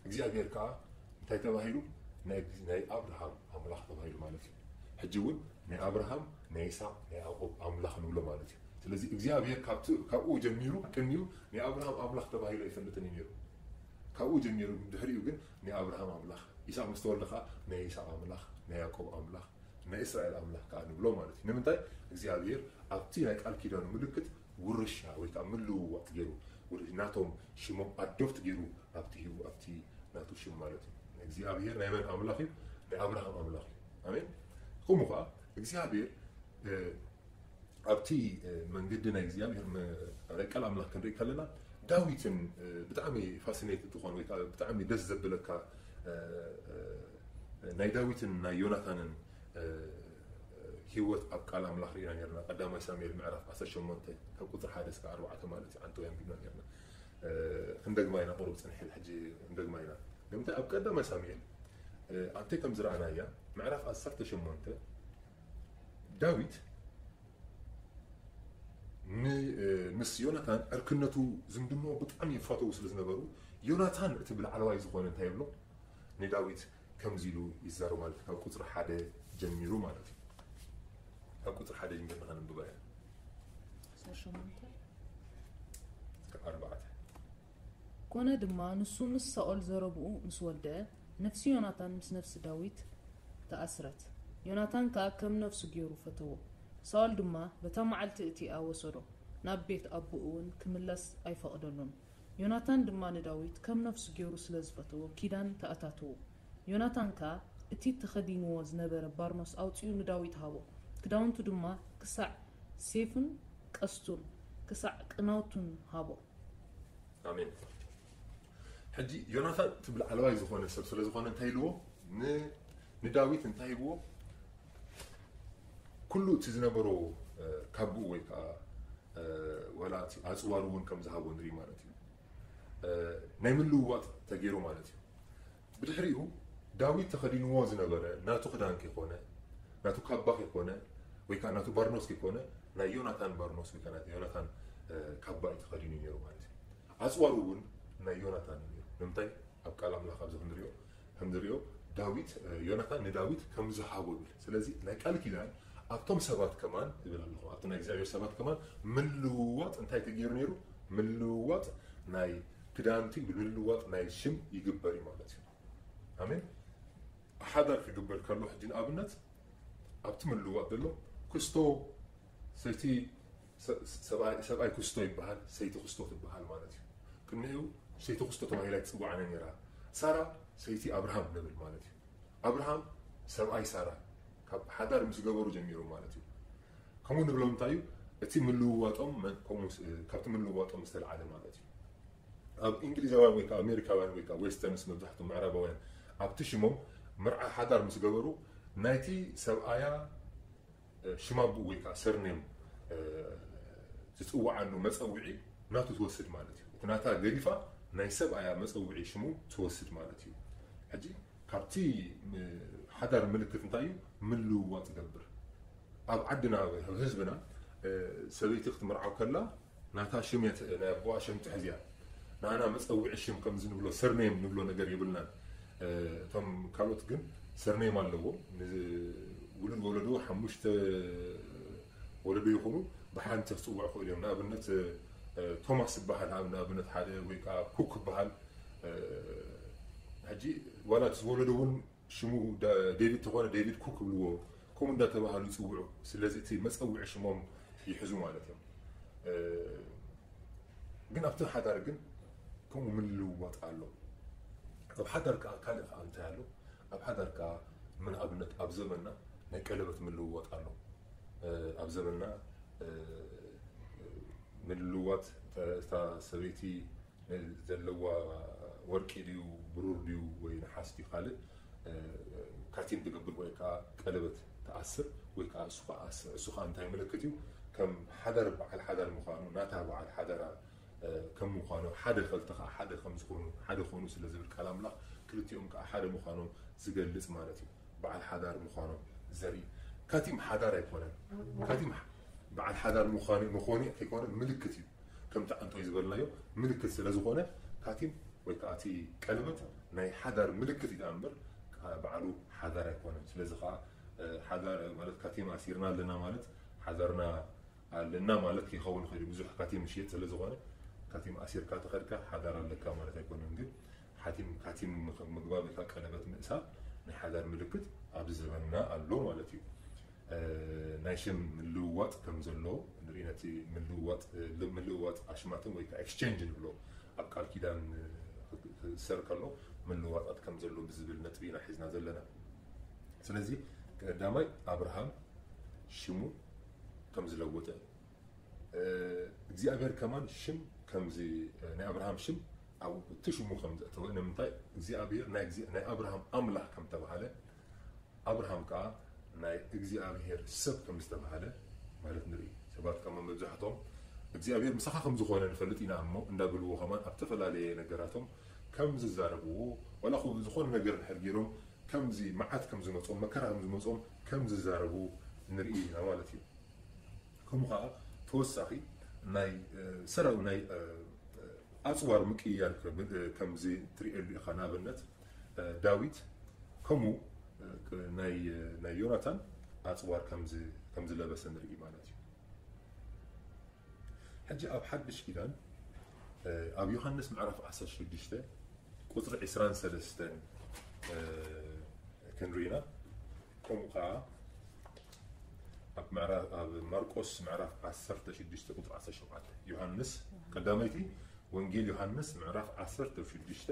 እግዚኣብሔር ከዓ እንታይ ተባሂሉ? ናይ፣ ናይ ኣብርሃም ኣምላኽ ተባሂሉ ማለት እዩ። ሕጂ እውን ናይ ኣብርሃም፣ ናይ ይስሐቅ፣ ናይ ያዕቆብ ኣምላኽ ንብሎ ማለት እዩ። ስለዚ እግዚኣብሔር ካብቲ፣ ካብኡ ጀሚሩ፣ ቅድሚኡ ናይ ኣብርሃም ኣምላኽ ተባሂሉ ኣይፈልጥን እዩ ነይሩ። ካብኡ ጀሚሩ፣ ድሕሪኡ ግን ናይ ኣብርሃም ኣምላኽ፣ ይስሐቅ ምስ ተወልደ ከዓ ናይ ይስሐቅ ኣምላኽ፣ ናይ ያዕቆብ ኣምላኽ፣ ናይ እስራኤል ኣምላኽ ከዓ ንብሎ ማለት እዩ። ንምንታይ? እግዚኣብሔር ኣብቲ ናይ ቃል ኪዳኑ ምልክት ውርሻ ወይ ከዓ ምልውዋጥ ገይሩ፣ ውር-፣ ናቶም ሽሞም ኣዶፕት ገይሩ ኣብቲ ሂቡ፣ ኣብቲ ናቱ ሽም ማለት እዩ። እግዚኣብሔር ናይ መን ኣምላኽ እዩ? ናይ ኣብርሃም ኣምላኽ እዩ። ኣሜን። ከምኡ ከዓ እግዚኣብሔር፣ እ፣ ኣብቲ፣ እ፣ መንገዲ ናይ እግዚኣብሔር መ-፣ ናይ ቃል ኣምላኽ ክንርኢ ከለና፣ ዳዊትን፣ እ፣ ብጣዕሚ ፋሲኔትድ ዝኾነ ወይ ከዓ ብጣዕሚ ደስ ዘብለካ፣ እ፣ እ፣ ናይ ዳዊትን ናይ ዮናታንን፣ እ፣ ህይወት ኣብ ቃል ኣምላኽ ርኢና ነርና። ቀዳማይ ሳሙኤል ምዕራፍ ዓሰርተ ሸሞንተ ካብ ቁጽሪ ሓደ እስከ ኣርባዕተ ማለት እዩ። ዓንተው ኣንቢብና ነርና። እ፣ ክንደግማ ኢና፣ ቁሩብ ጽንሕ ኢሉ ሕጂ ክንደግማ ኢና። ንምንታይ? ኣብ ቀዳማይ ሳሙኤል፣ እ፣ ኣንተ ከም ዝረኣናያ ምዕራፍ ዓሰርተ ሸሞንተ ዳዊት ን- ምስ ዮናታን ዕርክነቱ ዝምድንኡ ብጣዕሚ ይፋተዉ ስለ ዝነበሩ፣ ዮናታን እቲ ብላዕለዋይ ዝኾነ እንታይ ይብሎ፣ ንዳዊት ከምዚ ኢሉ ይዛረብ ማለት እዩ። ካብ ቁፅሪ ሓደ ጀሚሩ ማለት እዩ። ካብ ቁፅሪ ሓደ ጀሚርና ከነንብባ ኢና። ቁፅሪ ሸሞንተ። እስከ ኣርባዕተ። ኮነ ድማ ንሱ ምስ ሳኦል ዘረብኡ ምስ ወደአ፣ ነፍሲ ዮናታን ምስ ነፍሲ ዳዊት ተኣስረት። ዮናታን ከኣ ከም ነፍሱ ገይሩ ፈተዎ። ሳኦል ድማ በታ መዓልቲ እቲኣ ወሰዶ፣ ናብ ቤት ኣቦኡ እውን ክምለስ ኣይፈቐደሉን። ዮናታን ድማ ንዳዊት ከም ነፍሱ ገይሩ ስለ ዝፈተዎ ኪዳን ተኣታተዉ። ዮናታን ከኣ እቲ ተኸዲንዎ ዝነበረ ባርኖስ ኣውጺኡ ንዳዊት ሃቦ። ክዳውንቱ ድማ ክሳዕ ሴፉን ቀስቱን ክሳዕ ቅናውቱን ሃቦ። ኣሜን። ሕጂ ዮናታን እቲ ብላዕለዋይ ዝኾነ ሰብ ስለ ዝኾነ እንታይ ኢልዎ? ን- ንዳዊት እንታይ ሂብዎ? ኩሉ እቲ ዝነበሮ እ፣ ካቡኡ ወይ ከዓ እ፣ ዋላ እቲ ኣፅዋሩ እውን ከም ዝሃቦ ንርኢ ማለት እዩ። እ፣ ናይ ምልውዋጥ ተገይሩ ማለት እዩ። ብድሕሪኡ ዳዊት ተኸዲንዎ ዝነበረ ናቱ ክዳን ከይኮነ፣ ናቱ ካባ ከይኮነ፣ ወይ ከዓ ናቱ ባርኖስ ከይኮነ፣ ናይ ዮናታን ባርኖስ ወይ ከዓ ናይ ዮናታን እ፣ ካባ እዩ ተኸዲኑ ነይሩ ማለት እዩ። ኣፅዋሩ እውን ናይ ዮናታን እዩ ነይሩ። ንምንታይ? ኣብ ቃል ኣምላኽ ኣብዚ ክንሪኦ ከምንሪኦ ዳዊት እ፣ ዮናታን ንዳዊት ከም ዝሃቦ ይብል። ስለዚ ናይ ቃል ኪዳን ኣብቶም ሰባት ከማን ይብል ኣለኹ፣ ኣብቲ ናይ እግዚኣብሔር ሰባት ከማን ምልውዋጥ እንታይ ተገይሩ ነይሩ? ምልውዋጥ ናይ ክዳንቲ፣ ምልውዋጥ ናይ ሽም ይግበር እዩ ማለት እዩ። ኣሜን። ሓዳር ክግበር ከሎ ሕጂ ንኣብነት ኣብቲ ምልውዋጥ ዘሎ ክስቶ ሰይቲ ሰ- ሰብኣይ ሰብኣይ ክስቶ ይበሃል፣ ሰይቲ ክስቶ ትበሃል ማለት እዩ። ቅድሚኡ ሰይቲ ክስቶ ተባሂላ ኣይትፅዋዕን ነይራ። ሳራ ሰይቲ ኣብርሃም ንብል ማለት እዩ። ኣብርሃም ሰብኣይ ሳራ ካብ ሓዳር ምስ ገበሩ ጀሚሩ ማለት እዩ። ከምኡ ንብሎም እንታይ እዩ? እቲ ምልውዋጦም መ- ከምኡ ምስ- ካብቲ ምልውዋጦም ዝተልዓለ ማለት እዩ። ኣብ እንግሊዛውያን ወይ ከዓ ኣሜሪካውያን ወይ ከዓ ዌስተርንስ መብዛሕትኦም ምዕራባውያን ኣብቲ ሽሞም መርዓ ሓዳር ምስ ገበሩ ናይቲ ሰብኣያ ሽም ኣቦኡ ወይ ከዓ ሰርኔም ዝፅውዓሉ መፀውዒ ናቱ ትወስድ ማለት እዩ። እቲ ናታ ገዲፋ ናይ ሰብኣያ መፀውዒ ሽሙ ትወስድ ማለት እዩ። ሕጂ ካብቲ ሓዳር ምልክት እንታይ እዩ? ምልውዋጥ ይገብር። ኣብ ዓድና ህዝብና ሰበይቲ ክትምርዓው ከላ ናታ ሽም እያ ት- ናይ ኣቦኣ ሽም ትሕዝ እያ። ንኣና መፀውዒ ሽም ከምዚ ንብሎ ሰርኔም ንብሎ ነገር የብልናን። እቶም ካልኦት ግን ሰርኔም ኣለዎም። ውሉድ ወለዶ ሓሙሽተ ወለዶ ይኹኑ ብሓንቲ ክፅውዑ ክእሉ እዮም። ንኣብነት ቶማስ ዝበሃል ንኣብነት ሓደ ወይ ከዓ ኩክ ዝበሃል ሕጂ ዋላ እቲ ዝወለዶ እውን ሽሙ ዴቪድ ተኾነ ዴቪድ ኩክ ይብልዎ። ከምኡ እንዳተባሃሉ ይፅውዑ። ስለዚ እቲ መፀውዒ ሽሞም ይሕዙ ማለት እዮም። ግን ኣብቲ ሓዳር ግን ከምኡ ምልውዋጥ ኣሎ። ኣብ ሓዳር ከዓ ካልእ ከዓ እንታይ ኣሎ? ኣብ ሓዳር ከዓ ምን ኣብነት ኣብ ዘመንና ናይ ቀለበት ምልውዋጥ ኣሎ። ኣብ ዘመንና ምልውዋጥ እታ ሰበይቲ ዘለዋ ወርቂ ድዩ ብሩር ድዩ ወይ ነሓስ ድዩ ካልእ ካቲም ትገብር ወይ ከዓ ቀለበት ትኣስር ወይ ከዓ እሱ ከዓ ኣስር። እሱ ከዓ እንታይ ምልክት እዩ? ከም ሓዳር በዓል ሓዳር ምዃኑ ናታ በዓል ሓዳራ ከም ምዃኑ ሓደ ፈልቲ ከዓ ሓደ ከም ዝኾኑ ሓደ ኾኑ ስለ ዝብል ቃል ኣምላኽ ክልቲኦም ከዓ ሓደ ምዃኖም ዝገልፅ ማለት እዩ። በዓል ሓዳር ምዃኖም ዘርኢ ካቲም ሓዳር ኣይኮነን። ካቲም በዓል ሓዳር ምዃኑ መኾኒ ከይኮነ ምልክት እዩ። ከምቲ ዓንቶይ ዝበልናዮ ምልክት ስለ ዝኾነ ካቲም ወይ ከዓ እቲ ቀለበት ናይ ሓዳር ምልክት እዩ እምበር ባዕሉ ሓዳር ኣይኮነን። ስለዚ ከዓ ሓዳር ማለት ካቲም ኣሲርና ኣለና ማለት ሓዳርና ኣለና ማለት ከይኸውን ይኽእል እዩ። ብዙሕ ካቲም ዝሽየጥ ስለ ዝኾነ ካቲም ኣሲርካ ተኸድካ ሓዳር ኣለካ ማለት ኣይኮነን። ግን ሓቲም ካቲም ምግባር ወይ ከዓ ቀለበት ምእሳር ናይ ሓዳር ምልክት ኣብዚ ዘመንና ኣሎ ማለት እዩ። ናይ ሽም ምልውዋጥ ከም ዘሎ ንርኢ። ነቲ ምልውዋጥ ምልውዋጥ ኣሽማትን ወይ ከዓ ኤክስቼንጅ ንብሎ ኣብ ቃል ኪዳን ክሰር ከሎ ምልውዋጣት ከም ዘሎ ብዝብል ነጥቢ ኢና ሒዝና ዘለና። ስለዚ ቀዳማይ ኣብርሃም ሽሙ ከም ዝለወጠ እግዚኣብሔር ከማን ሽም ከምዚ ናይ ኣብርሃም ሽም ኣብ እቲ ሽሙ ከም ዘእተወ ንምንታይ እግዚኣብሔር ናይ ኣብርሃም ኣምላኽ ከም ተባሃለ ኣብርሃም ከዓ ናይ እግዚኣብሔር ሰብ ከም ዝተባሃለ ማለት ንርኢ። ሰባት ከማ መብዛሕቶም እግዚኣብሔር ምሳኻ ከም ዝኾነ ንፈልጥ ኢና እሞ እንዳብልዎ ከማን ኣብ ዝተፈላለየ ነገራቶም ከም ዝዛረብዎ ዋላ ዝኾነ ነገር ንሕር ገይሮም ከምዚ መዓት ከም ዝመፅኦም መከራ ከም ዝመፅኦም ከም ዝዛረቡ ንርኢ ኢና ማለት እዩ። ከምኡ ከዓ ተወሳኺ ናይ ሰራዊ ናይ ኣፅዋር ምቅያር ከምዚ ትሪእሉ ኢኻ። ንኣብነት ዳዊት ከምኡ ናይ ዮናታን ኣፅዋር ከምዝለበሰ ንርኢ ማለት እዩ። ሕጂ ኣብ ሓድሽ ኪዳን ኣብ ዮሃንስ ምዕራፍ ዓሰርተ ሽዱሽተ ቁፅሪ ዕስራን ሰለስተን ክንርኢና፣ ከምኡ ከዓ ኣብ ማርቆስ ምዕራፍ ዓሰርተ ሽዱሽተ ቁፅሪ ዓሰርተ ሸውዓተ፣ ዮሃንስ ቀዳመይቲ ወንጌል ዮሃንስ ምዕራፍ ዓሰርተ ሽዱሽተ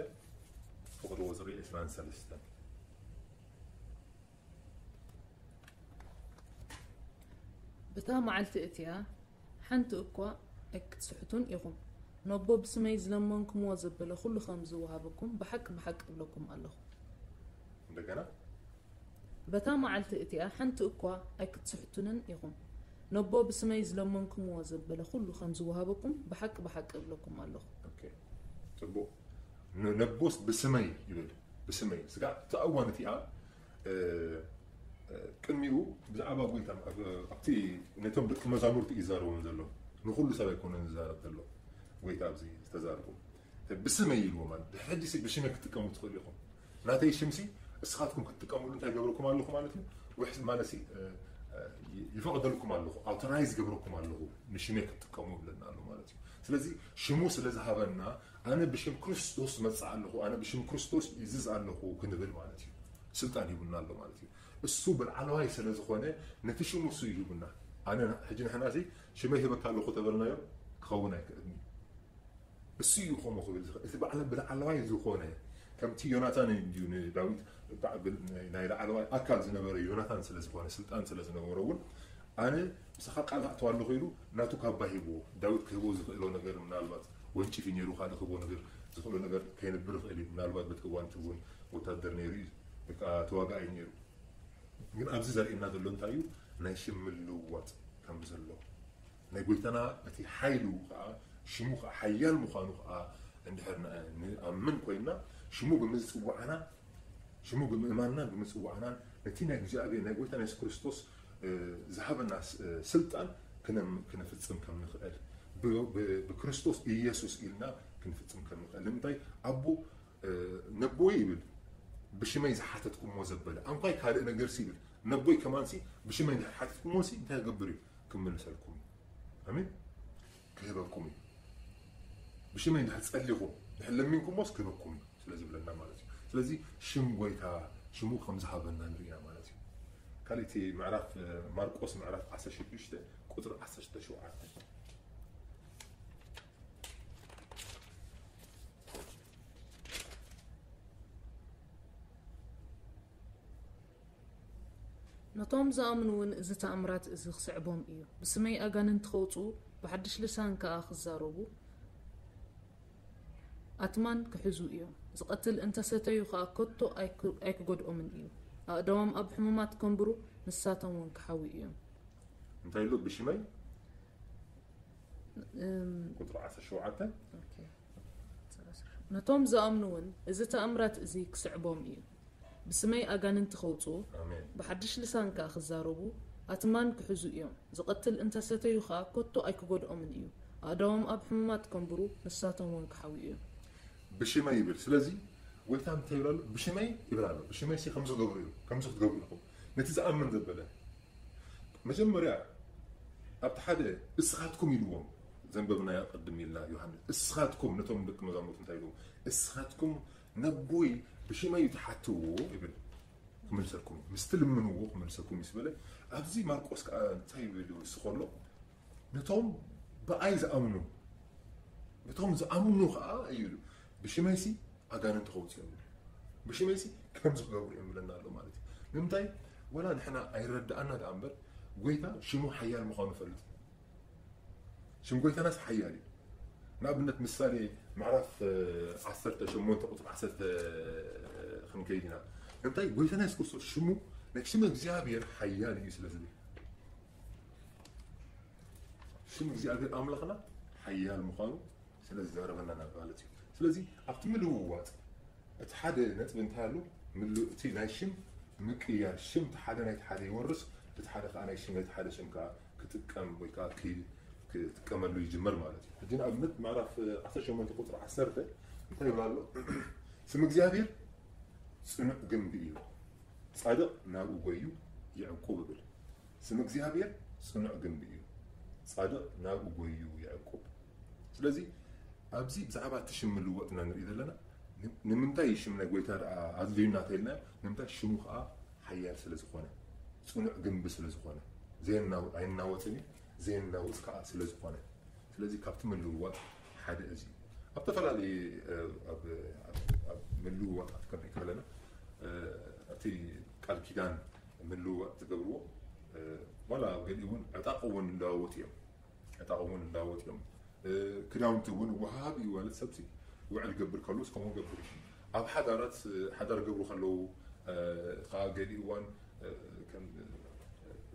ፍቕዲ ወፅሪ ዕስራን ሰለስተን። ብታ መዓልቲ እቲኣ ሓንቲ እኳ ኣይክትስሕቱን ኢኹም። ነቦ ብስመይ ዝለመንኩምዎ ዘበለ ኩሉ ከም ዝወሃበኩም ብሓቂ ብሓቂ እብለኩም ኣለኹ። እንደገና በታ መዓልቲ እቲኣ ሓንቲ እኳ ኣይክትስሕቱንን ኢኹም። ነቦ ብስመይ ዝለመንኩምዎ ዘበለ ኩሉ ከም ዝወሃበኩም ብሓቂ ብሓቂ እብለኩም ኣለኹ። ጽቡቅ። ነቦስ ብስመይ ይብል። ብስመይ ስጋ ተኣዋን እቲኣ ቅድሚኡ ብዛዕባ ጎይታ ኣብቲ ነቶም ደቂ መዛሙርቲ እዩ ዝዛረቦም ዘሎ። ንኩሉ ሰብ ኣይኮነን ዝዛረብ ዘሎ ጎይታ ኣብዚ ዝተዛረቦ። ብስመይ ኢልዎ ማለት ድሕጂ ብሽመይ ክትጥቀሙ ትኽእሉ ኢኹም። ናተይ ሽምሲ እስኻትኩም ክትጥቀምሉ እንታይ ገብረኩም ኣለኹ ማለት እዩ። ውሕስ ማለት ይፈቕደልኩም ኣለኹ፣ ኣውቶራይዝ ገብረኩም ኣለኹ ንሽመይ ክትጥቀሙ ብለና ኣሎ ማለት እዩ። ስለዚ ሽሙ ስለ ዝሃበና ኣነ ብሽም ክርስቶስ መጽእ ኣለኹ፣ ኣነ ብሽም ክርስቶስ ይዝዝ ኣለኹ ክንብል ማለት እዩ። ስልጣን ሂቡና ኣሎ ማለት እዩ። እሱ ብልዓለዋይ ስለ ዝኾነ ነቲ ሽሙ እሱ ይሂቡና። ኣነ ሕጂ ንሕና እዚ ሽመይ ሂበካ ኣለኹ ተበልናዮ ክኸውን ኣይክእልን እዩ። እሱ እዩ ከምኡ ክብል ዝኽእል። እቲ ባዕለ ብልዓለዋይ ዝኾነ ከምቲ ዮናታን እንዲዩ ንዳዊት ናይ ላዕለዋይ ኣካል ዝነበረ ዮናታን ስለ ዝኾነ ስልጣን ስለ ዝነበሮ እውን ኣነ ምሳኻ ቃል ኣእተዋ ኣለኹ ኢሉ ናቱ ካባ ሂብዎ። ዳዊት ክህቦ ዝኽእሎ ነገር ምናልባት ወንጭፍ እዩ ነይሩ፣ ካልእ ክህቦ ነገር ዝኽእሎ ነገር ከይነብር ይኽእል እዩ። ምናልባት በቲ እዋን እቲ እውን ወታደር ነይሩ እዩ፣ ወይ ከዓ ተዋጋኣይ ነይሩ። ግን ኣብዚ ዘርእየና ዘሎ እንታይ እዩ? ናይ ሽም ምልውዋጥ ከም ዘሎ ናይ ጎይታና እቲ ሓይሉ ከዓ ሽሙ ከዓ ሓያል ምዃኑ ከዓ እንድሕር ንኣምን ኮይንና ሽሙ ብምዝፅዋዕና ሽሙ ብምእማንናን ብምፅዋዕናን ነቲ ናይ እግዚኣብሔር ናይ ጎይታና የሱስ ክርስቶስ ዝሃበና ስልጣን ክነፍፅም ከም ንኽእል ብክርስቶስ ኢየሱስ ኢልና ክንፍፅም ከም ንኽእል። ንምንታይ ኣቦ ነቦይ ይብል ብሽመይ ዝሓተትኩሞ ዘበለ ኣንኳይ ካልእ ነገር ሲ ይብል ነቦይ ከማን ሲ ብሽመይ ዝሓተትኩሞ ሲ እንታይ ገብር እዩ ክምልሰልኩም እዩ። ኣሜን። ክህበኩም እዩ። ብሽመይ እንድሕር ጸሊኹም እንድሕር ለሚንኩሞስ ክህበኩም እዩ ስለ ዝብለና ማለት እዩ። ስለዚ ሽም ጎይታ ሽሙ ከም ዝሃበና ንርኢና ማለት እዩ። ካልእቲ ምዕራፍ ማርቆስ ምዕራፍ ዓሰርተ ሽዱሽተ ቁፅሪ ዓሰርተ ሸውዓተ ነቶም ዝኣምኑ እውን እዚ ተኣምራት እዚ ክስዕቦም እዩ። ብስመይ ኣጋንንቲ ከውፅኡ፣ ብሓድሽ ልሳን ከኣ ክዛረቡ፣ ኣትማን ክሕዙ እዮም። ዝቐትል እንተሰተዩ ከኣ ከቶ ኣይክ- ኣይክጎድኦምን እዩ። ኣእዳዎም ኣብ ሕሙማት ከንብሩ፣ ንሳቶም እውን ክሓዊ እዮም። እንታይ ኢሉ ብሽመይ እም፣ ቁፅሪ ዓሰርተ ሸውዓተ ኦኬ። ነቶም ዝኣምኑ እውን እዚ ተኣምራት እዚ ክስዕቦም እዩ። ብስመይ ኣጋንንቲ ከውፅኡ፣ ኣሜን ብሓድሽ ልሳን ከኣ ክዛረቡ፣ ኣትማን ክሕዙ እዮም። ዝቐትል እንተሰተዩ ከኣ ከቶ ኣይክጎድኦምን እዩ። ኣእዳዎም ኣብ ሕሙማት ከንብሩ፣ ንሳቶም እውን ክሓዊ እዮም። ብሽመይ ይብል። ስለዚ ጎይታ እንታይ ይብል ኣሎ? ብሽመይ ይብል ኣሎ። ብሽመይ ሲ ከምዚ ክገብሩ እዩ፣ ከምዚ ክትገብሩ ኢኹም ነቲ ዝኣምን ዘበለ። መጀመርያ ኣብቲ ሓደ እስኻትኩም ኢልዎም ዘንበብናዮ ቅድም ኢልና ዮሃንስ እስኻትኩም ነቶም ደቂ መዛሙርቱ እንታይ ኢልዎም? እስኻትኩም ነቦይ ብሽመይ ትሓትዎ ይብል ክምልሰልኩም እዩ። ምስ ትልምንዎ ክምልሰልኩም እዩ ዝበለ። ኣብዚ ማርቆስ ከዓ እንታይ ይብል ይውስኽ ኣሎ? ነቶም ብኣይ ዝኣምኑ ነቶም ዝኣምኑ ከዓ እዩ ኢሉ ብሽመይሲ ኣጋንንቲ ከውፅኡ እዮም ብሽመይሲ ከምዚ ክገብሩ እዮም ብለና ኣሎ ማለት እዩ። ንምንታይ ወላ ንሕና ኣይረዳኣና ደኣ እምበር ጎይታ ሽሙ ሓያል ምዃኑ ፈልጥ ሽም ጎይታናስ ሓያል እዩ። ንኣብነት ምሳሌ ምዕራፍ ዓሰርተ ሸሞንተ ቁፅሪ ዓሰርተ ክንከይድ ኢና። እንታይ ጎይታና የሱስ ክርስቶስ ሽሙ ናይ ሽም እግዚኣብሔር ሓያል እዩ ስለ ዝብል ሽም እግዚኣብሔር ኣምላኽና ሓያል ምዃኑ ስለ ዝዛረበና ኢና ማለት እዩ። ስለዚ ኣብቲ ምልውዋጥ እቲ ሓደ ነጥቢ እንታይ ኣሎ? ምሉ እቲ ናይ ሽም ምቅያር ሽም እቲ ሓደ ናይቲ ሓደ ይወርስ እቲ ሓደ ከዓ ናይ ሽም ነቲ ሓደ ሽም ከዓ ክጥቀም ወይ ከዓ ክጥቀመሉ ይጅመር ማለት እዩ። ሕጂ ንኣብነት ምዕራፍ ዓሰርተ ሸሞንተ ቁፅሪ ዓሰርተ እንታይ ይብል ኣሎ? ስም እግዚኣብሔር ፅኑዕ ግንቢ እዩ፣ ፃድቕ ናብኡ ጎዩ ይዕቁብ ይብል። ስም እግዚኣብሔር ፅኑዕ ግንቢ እዩ፣ ፃድቕ ናብኡ ጎዩ ይዕቁብ። ስለዚ ኣብዚ ብዛዕባ እቲ ሽም ምልወጥ ኢና ንርኢ ዘለና። ንምንታይ ሽም ናይ ጎይታ ደኣ ኣድልዩና ተልና? ንምንታይ ሽሙ ከዓ ሓያል ስለ ዝኾነ፣ ፅኑዕ ግንቢ ስለ ዝኾነ፣ ዘየናው ኣይናወፅን እዩ፣ ዘየናውፅ ከዓ ስለ ዝኾነ። ስለዚ ካብቲ ምልውዋጥ ሓደ እዚ ኣብ ዝተፈላለዩ ኣብ ምልውዋጣት ክንርኢ ከለና እቲ ቃል ኪዳን ምልውዋጥ ዝገብርዎ ዋላ ገሊኡ እውን ዕጣቕ እውን ይለዋወጡ እዮም። ዕጣቕ እውን ይለዋወጡ እዮም። ክዳውንቲ እውን ወሃብ እዩ ማለት ሰብሲ ውዕል ገብር ከሎ እስከምኡ ገብር እዩ። ኣብ ሓዳራት ሓዳር ገብሩ ከለዉ ከዓ ገሊኡ እዋን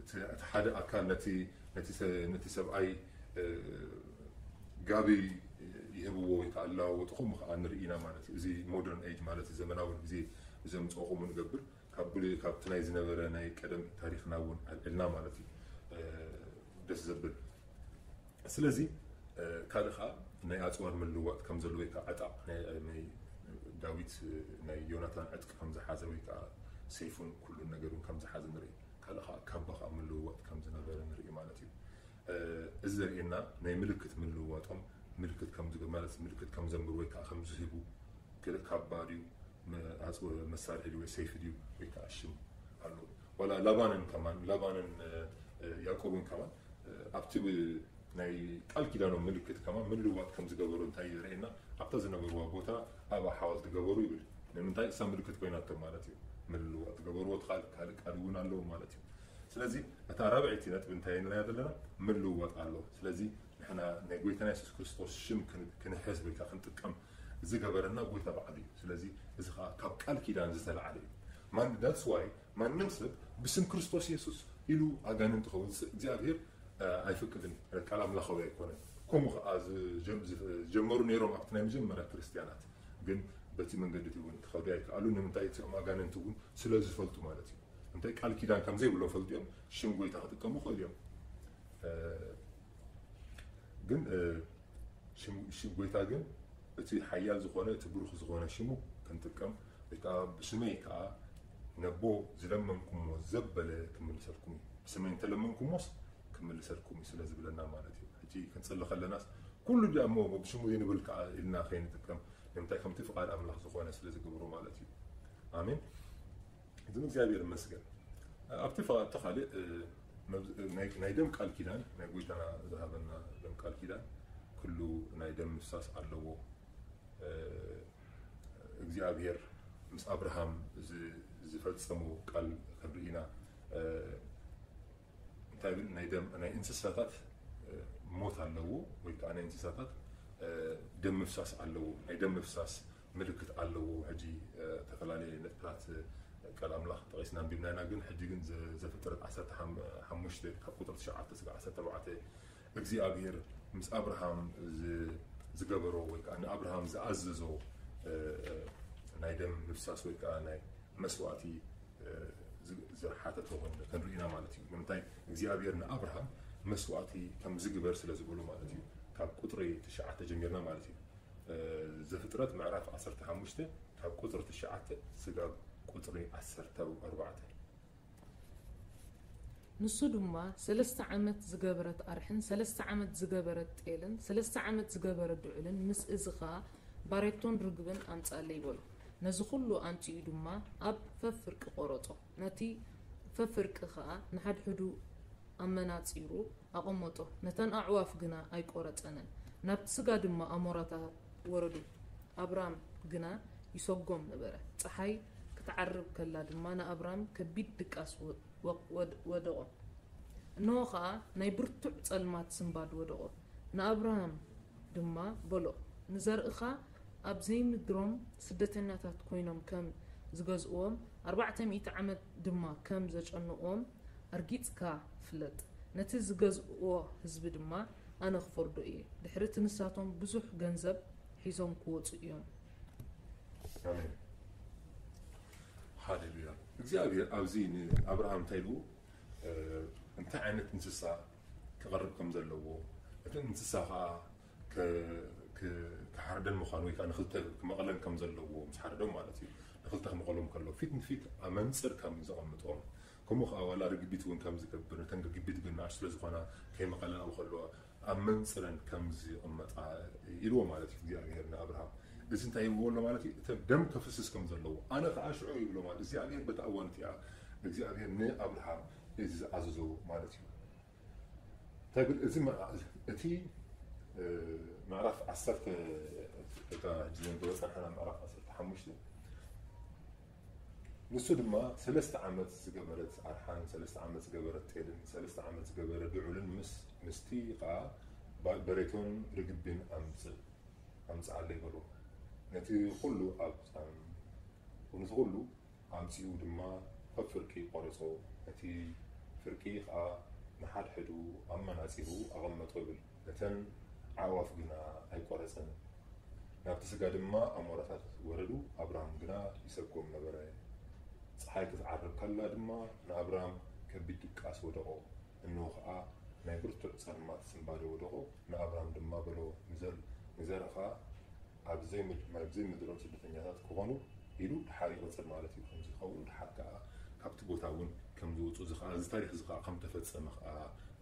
እቲ ሓደ ኣካል ነቲ ሰብኣይ ጋቢ ይህብዎ ወይ ከዓ ኣለዋወጡ ከምኡ ከዓ ንርኢ ኢና ማለት እዩ። እዚ ሞደርን ኤጅ ማለት ዘመናዊ ግዜ ዘምፅኦ ከምኡ ንገብር ካብቲ ናይ ዝነበረ ናይ ቀደም ታሪክና እውን ኣልዕልና ማለት እዩ። ደስ ዘብል ስለዚ ካልእ ከዓ ናይ ኣፅዋር ምልዋጥ ከም ዘሎ ወይ ከዓ ዕጣቕ ናይ ዳዊት ናይ ዮናታን ዕጥቂ ከም ዝሓዘ ወይ ከዓ ሰይፉን ኩሉን ነገሩን ከም ዝሓዘ ንርኢ። ካልእ ከዓ ካባ ከዓ ምልውዋጥ ከም ዝነበረ ንርኢ ማለት እዩ። እዚ ዘርእየና ናይ ምልክት ምልውዋጦም ምልክት ከም ማለት ምልክት ከም ዘንብሩ ወይ ከዓ ከም ዝህቡ ካልእ ካባ ድዩ መሳርሒ ድዩ ወይ ሰይፊ ድዩ ወይ ከዓ ሽም ኣሎ። ዋላ ላባንን ከማን ላባንን ያዕቆብን ከማን ኣብቲ ናይ ቃል ኪዳኖም ምልክት ከማን ምልዋጥ ከም ዝገበሩ እንታይ የርእየና? ኣብታ ዝነበርዋ ቦታ ኣብኣ ሓወልቲ ገበሩ ይብል። ንምንታይ? እሳ ምልክት ኮይናቶም ማለት እዩ። ምልዋጥ ዝገበርዎ ካልእ ካልእ ቃል እውን ኣለዎ ማለት እዩ። ስለዚ እታ ራብዐይቲ ነጥቢ እንታይ ንሪኣ ዘለና? ምልዋጥ ኣሎ። ስለዚ ንሕና ናይ ጎይታና የሱስ ክርስቶስ ሽም ክንሕዝ ወይ ከዓ ክንጥቀም ዝገበረና ጎይታ በዓሉ እዩ። ስለዚ እዚ ከዓ ካብ ቃል ኪዳን ዝተለዓለ እዩ። ማን that's why ማንም ሰብ ብስም ክርስቶስ የሱስ ኢሉ ኣጋንንቲ ከውፅእ እግዚኣብሔር ኣይፍቅድን። ቃል ኣምላኻዊ ኣይኮነን። ከምኡ ከዓ ዝጀመሩ ነይሮም ኣብቲ ናይ መጀመርያ ክርስትያናት፣ ግን በቲ መንገዲ እውን ክኸዱ ኣይከኣሉ። ንምንታይ? እቲኦም ኣጋንንቲ እውን ስለ ዝፈልጡ ማለት እዩ። እንታይ ቃል ኪዳን ከም ዘይብሎም ፈልጡ እዮም። ሽም ጎይታ ክጥቀሙ ክእሉ እዮም። ግን ሽም ጎይታ ግን እቲ ሓያል ዝኾነ እቲ ብሩኽ ዝኾነ ሽሙ ክንጥቀም ወይ ከዓ ብስመይ ከዓ ነቦ ዝለመንኩሞ ዘበለ ክምልሰልኩም እዩ። ብስመይ እንተለመንኩሞስ ክምልሰልኩም እዩ ስለ ዝብለና ማለት እዩ። ሕጂ ክንፅሊ ከለናስ ኩሉ ዲኣ እሞ ብሽሙ ይንብል ከዓ ኢልና ከይንጥቀም ንምንታይ ከምቲ ፍቓድ ኣምላኽ ዝኾነ ስለ ዝገብሮ ማለት እዩ። ኣሜን። ግን እግዚኣብሔር ይመስገን። ኣብቲ ፍቓድ ተኻልእ ናይ ደም ቃል ኪዳን ናይ ጎይታና ዝሃበና ደም ቃል ኪዳን ኩሉ ናይ ደም ምፍሳስ ኣለዎ። እግዚኣብሔር ምስ ኣብርሃም ዝፈጸሞ ቃል ክንርኢ ኢና። እንታይ ብል ናይ ደም ናይ እንስሳታት ሞት ኣለዎ ወይ ከዓ ናይ እንስሳታት ደም ምፍሳስ ኣለዎ። ናይ ደም ምፍሳስ ምልክት ኣለዎ። ሕጂ ዝተፈላለየ ነጥብታት ቃል ኣምላኽ ጠቒስና ኣንቢብና ኢና። ግን ሕጂ ግን ዘፍጥረት ዓሰርተ ሓሙሽተ ካብ ቁጥሪ ትሽዓተ ስጋዕ ዓሰርተ ኣርባዕተ እግዚኣብሔር ምስ ኣብርሃም ዝገበሮ ወይ ከዓ ንኣብርሃም ዝኣዘዞ ናይ ደም ምፍሳስ ወይ ከዓ ናይ መስዋእቲ ዝሓተቶ ክንርኢ ኢና ማለት እዩ። ንምንታይ እግዚኣብሔር ንኣብርሃም መስዋእቲ ከም ዝግበር ስለ ዝበሎ ማለት እዩ። ካብ ቁጥሪ ትሽዓተ ጀሚርና ማለት እዩ። ዘፍጥረት ምዕራፍ ዓሰርተ ሓሙሽተ ካብ ቁፅሪ ትሽዓተ ስጋብ ቁፅሪ ዓሰርተ ኣርባዕተ። ንሱ ድማ ሰለስተ ዓመት ዝገበረት ኣርሕን ሰለስተ ዓመት ዝገበረት ጤልን ሰለስተ ዓመት ዝገበረ ድዑልን ምስ እዚ ኸኣ ባሬቶን ርግብን ኣምጽኣለይ በሎ። ነዚ ኹሉ ኣምጺኡ ድማ ኣብ ፈፍርቂ ቖረጾ። ነቲ ፈፍርቂ ኸኣ ንሓድሕዱ ኣመናጺሩ ኣቐመጦ፣ ነተን ኣዕዋፍ ግና ኣይቆረጸነን። ናብቲ ስጋ ድማ ኣሞራታት ወረዱ፣ ኣብራም ግና ይሰጎም ነበረ። ጸሓይ ክትዓርብ ከላ ድማ ንኣብራም ከቢድ ድቃስ ወደቖ። እንሆ ኸኣ ናይ ብርቱዕ ጸልማት ስንባድ ወደቖ። ንኣብራም ድማ በሎ፣ ንዘርእኻ ኣብ ዘይምድሮም ስደተኛታት ኮይኖም ከም ዝገዝእዎም፣ ኣርባዕተ ሚእቲ ዓመት ድማ ከም ዘጨንቕዎም ኣርጊጽካ ፍለጥ። ነቲ ዝገዝእዎ ህዝቢ ድማ ኣነ ክፈርዶ እየ። ድሕሪ እቲ ንሳቶም ብዙሕ ገንዘብ ሒዞም ክወጹ እዮም። ኣሜን። ሃሌሉያ። እግዚኣብሔር ኣብዚ ንኣብርሃም እንታይ ኢልዎ? እንታይ ዓይነት እንስሳ ክቐርብ ከም ዘለዎ፣ እቲ እንስሳ ከዓ ክሓርደን ምዃኑ ወይ ከዓ ንክልተ ክመቐለን ከም ዘለዎ ምስ ሓረዶም ማለት እዩ። ንክልተ ክመቐሎም ከሎ ፊት ንፊት ኣብ መንፅር ከም ዘቐምጦም፣ ከምኡ ከዓ ዋላ ርግቢት እውን ከም ዝገብር፣ ነተን ርግቢት ግን ንኣሽ ስለዝኾና ከይመቐለን ኣብኡ ከለዋ ኣብ መንፅረን ከም ዝቕመጣ ኢልዎ ማለት እዩ እግዚኣብሔር ንኣብርሃም። እዚ እንታይ ይብልዎ ኣሎ ማለት እዩ? እቲ ደም ከፍስስ ከም ዘለዎ ኣነ ከዓ ሽዑ ይብሎ ማለት እግዚኣብሔር በታ እዋን እቲኣ እግዚኣብሔር ንኣብርሃም እዚ ዝኣዘዞ ማለት እዩ። እንታይ ብል እዚ እቲ ምዕራፍ ዓሰርተ እታ ሕጂ ዘንበበ ጸንሐና ምዕራፍ ዓሰርተ ሓሙሽተ ንሱ ድማ ሰለስተ ዓመት ዝገበረት ኣርሓን ሰለስተ ዓመት ዝገበረት ጤልን ሰለስተ ዓመት ዝገበረ ድዑልን ምስ ምስቲ ከዓ በሬቶን ርግቢን ኣምጽእ ኣምጽኣለይ በሎ። ነቲ ኩሉ ኣብ ነቲ ኩሉ ኣምጺኡ ድማ ካብ ፍርቂ ቆረጾ፣ ነቲ ፍርቂ ኸኣ ንሓድሕዱ ኣመናጺሩ ኣቐመጦ ይብል። ነተን ኣዕዋፍ ግና ኣይቆረጸን። ናብቲ ስጋ ድማ ኣሞራታት ወረዱ፣ ኣብራም ግና ይሰጎም ነበረ። ጸሓይ ክትዓርብ ከላ ድማ ንኣብራም ከቢድ ድቃስ ወደቖ። እንሆ ኸኣ ናይ ብርቱዕ ጸልማት ስንባደ ወደቖ። ንኣብራም ድማ በሎ፣ ንዘርእኻ ኣብ ዘይምድሮም ስደተኛታት ክኾኑ ኢሉ ድሓር ይቕጽል ማለት እዩ። ከምዚ ይኸውን ድሓር ከኣ ካብቲ ቦታ እውን ከም ዝወፁ እዚ ከኣ እዚ ታሪክ እዚ ከኣ ከም ተፈጸመ ከኣ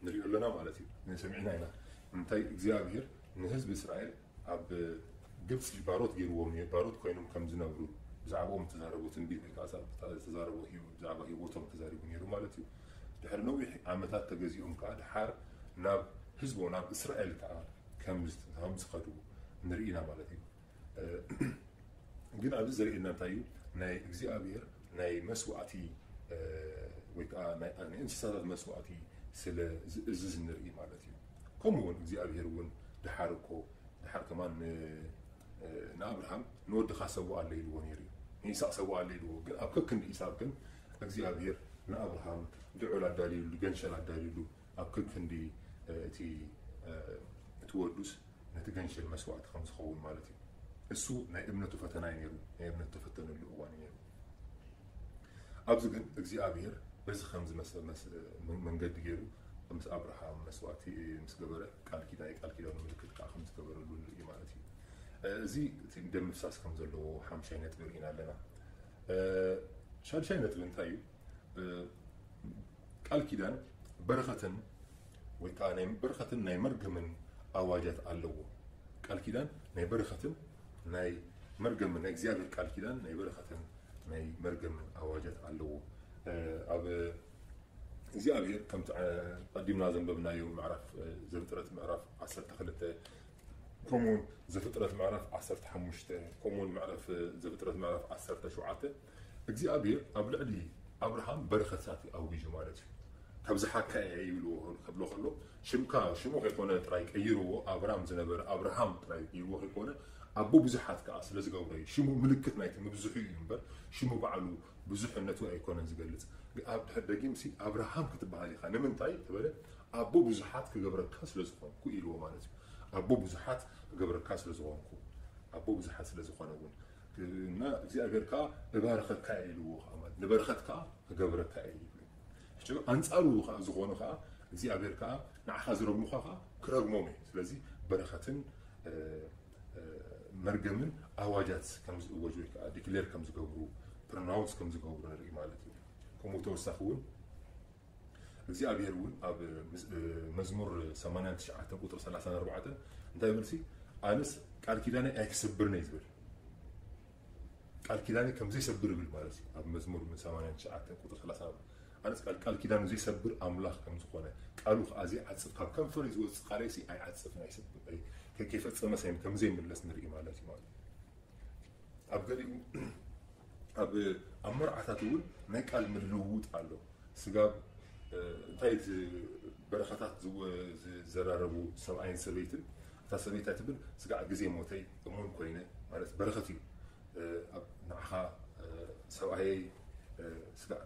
ንሪኦ ኣለና ማለት እዩ። ንሰሚዕና ኢና እንታይ እግዚኣብሔር ንህዝቢ እስራኤል ኣብ ግብፂ ባሮት ገይርዎም ባሮት ኮይኖም ከም ዝነብሩ ብዛዕባኦም ተዛረቡ ትንቢት ወይ ከዓ ተዛረቡ ብዛዕባ ህይወቶም ተዛሪቡ ነይሩ ማለት እዩ። ድሕሪ ነዊሕ ዓመታት ተገዚኦም ከዓ ድሓር ናብ ህዝቦ ናብ እስራኤል ከዓ ከም ዝኸዱ ንርኢ ኢና ማለት እዩ። ግን ኣብዚ ዘርእየና እንታይ እዩ? ናይ እግዚኣብሔር ናይ መስዋእቲ ወይ ከዓ ናይ እንስሳታት መስዋእቲ ስለ ዝእዝዝ ንርኢ ማለት እዩ። ከምኡ እውን እግዚኣብሔር እውን ድሓር እኮ ድሓር ከማን ንኣብርሃም ንወድኻ ሰውኣለይ ኢልዎ ነይሩ እዩ። ንኢሳቅ ሰውኣለይ ኢልዎ ግን ኣብ ከክንዲ ኢሳቅ ግን እግዚኣብሔር ንኣብርሃም ድዑል ኣዳልዩሉ ገንሸል ኣዳልዩሉ ኣብ ከክንዲ እቲ እቲ ወዱስ ነቲ ገንሸል መስዋእቲ ከም ዝኸውን ማለት እዩ። እሱ ናይ እምነቱ ፈተና እዩ ነይሩ። ናይ እምነት ተፈተነሉ እዋን እዩ ነይሩ። ኣብዚ ግን እግዚኣብሔር በዚ ከም መንገዲ ገይሩ ምስ ኣብርሃም መስዋእቲ ምስ ገበረ ቃል ኪዳን ቃል ኪዳኑ ምልክት ከዓ ከም ዝገበረሉ ንርኢ ማለት እዩ። እዚ እቲ ደም ምፍሳስ ከም ዘለዎ ሓምሻይ ነጥቢ ርኢና ኣለና። ሻድሻይ ነጥቢ እንታይ እዩ? ቃል ኪዳን በረኸትን ወይ ከዓ ናይ በረኸትን ናይ መርገምን ኣዋጃት ኣለዎ። ቃል ኪዳን ናይ በረኸትን ናይ መርገምን ናይ እግዚኣብሔር ቃል ኪዳን ናይ በረኸትን ናይ መርገምን ኣዋጃት ኣለዎ። ኣብ እግዚኣብሔር ከምቲ ቀዲምና ዘንበብናዮ ምዕራፍ ዘፍጥረት ምዕራፍ ዓሰርተ ክልተ ከምኡውን ዘፍጥረት ምዕራፍ ዓሰርተ ሓሙሽተ ከምኡውን ምዕራፍ ዘፍጥረት ምዕራፍ ዓሰርተ ሸውዓተ እግዚኣብሔር ኣብ ልዕሊ ኣብርሃም በረኸታት ኣውጁ ማለት እዩ። ካብ ዝሓካ እየ ይብልዎ ከብሎ ከሎ ሽምካ ሽሙ ከይኮነ ጥራይ ቀይርዎ ኣብራም ዝነበረ ኣብርሃም ጥራይ ገይርዎ ከይኮነ ኣቦ ብዙሓት ከዓ ስለ ዝገብሮ እዩ። ሽሙ ምልክት ናይቲ ምብዝሑ እዩ እምበር ሽሙ ባዕሉ ብዙሕነቱ ኣይኮነን ዝገልጽ። ኣብ ድሕር ደጊም ሲ ኣብርሃም ክትበሃል ኢኻ ንምንታይ ተበለ ኣቦ ብዙሓት ክገብረካ ስለ ዝኾንኩ ኢልዎ ማለት እዩ። ኣቦ ብዙሓት ክገብረካ ስለ ዝኾንኩ ኣቦ ብዙሓት ስለ ዝኾነ እውን እና እግዚኣብሔር ከዓ እባርኸካ እየ ኢልዎ ከዓ ማለት ንበረኸት ከዓ ክገብረካ እየ ይብሉ። ሕጂ ኣንፃሩ ከዓ ዝኾኑ ከዓ እግዚኣብሔር ከዓ ንዓኻ ዝረግሙኻ ከዓ ክረግሞም እየ። ስለዚ በረኸትን መርገምን ኣዋጃት ከም ዝእወጅ ወይ ከዓ ዲክሌር ከም ዝገብሩ ፕሮናውንስ ከም ዝገብሩ ንርኢ ማለት እዩ። ከምኡ ተወሳኺ እውን እግዚኣብሔር እውን ኣብ መዝሙር ሰማንያን ትሽዓተ ቁጥር ሰላሳን ኣርባዕተን እንታይ ይብል ሲ ኣነስ ቃል ኪዳነይ ኣይክስብርን እየ ዝብል። ቃል ኪዳነይ ከም ዘይሰብር ይብል ማለት እዩ። ኣብ መዝሙር ሰማንያን ትሽዓተ ቁጥር ሰላሳ ኣነስ ቃል ቃል ኪዳኑ ዘይሰብር ኣምላኽ ከም ዝኾነ ቃሉ ከዓ ዘይዓፅፍ ካብ ከንፈር ዝወፅእ ቃለይ ሲ ኣይዓፅፍን ኣይሰብር ከይፈፀመ ሳይም ከም ዘይምለስ ንርኢ ማለት እዩ ማለት እዩ። ኣብ ገሊኡ ኣብ ኣብ መርዓታት እውን ናይ ቃል ምልውውጥ ኣሎ። ስጋብ እንታይ በረኸታት ዝዘራረቡ ሰብኣይን ሰበይትን እታ ሰበይታ ትብል ስጋዕ ግዜ ሞተይ እሙን ኮይነ ማለት በረኸት እዩ። ንዓኻ ሰብኣየይ ስጋዕ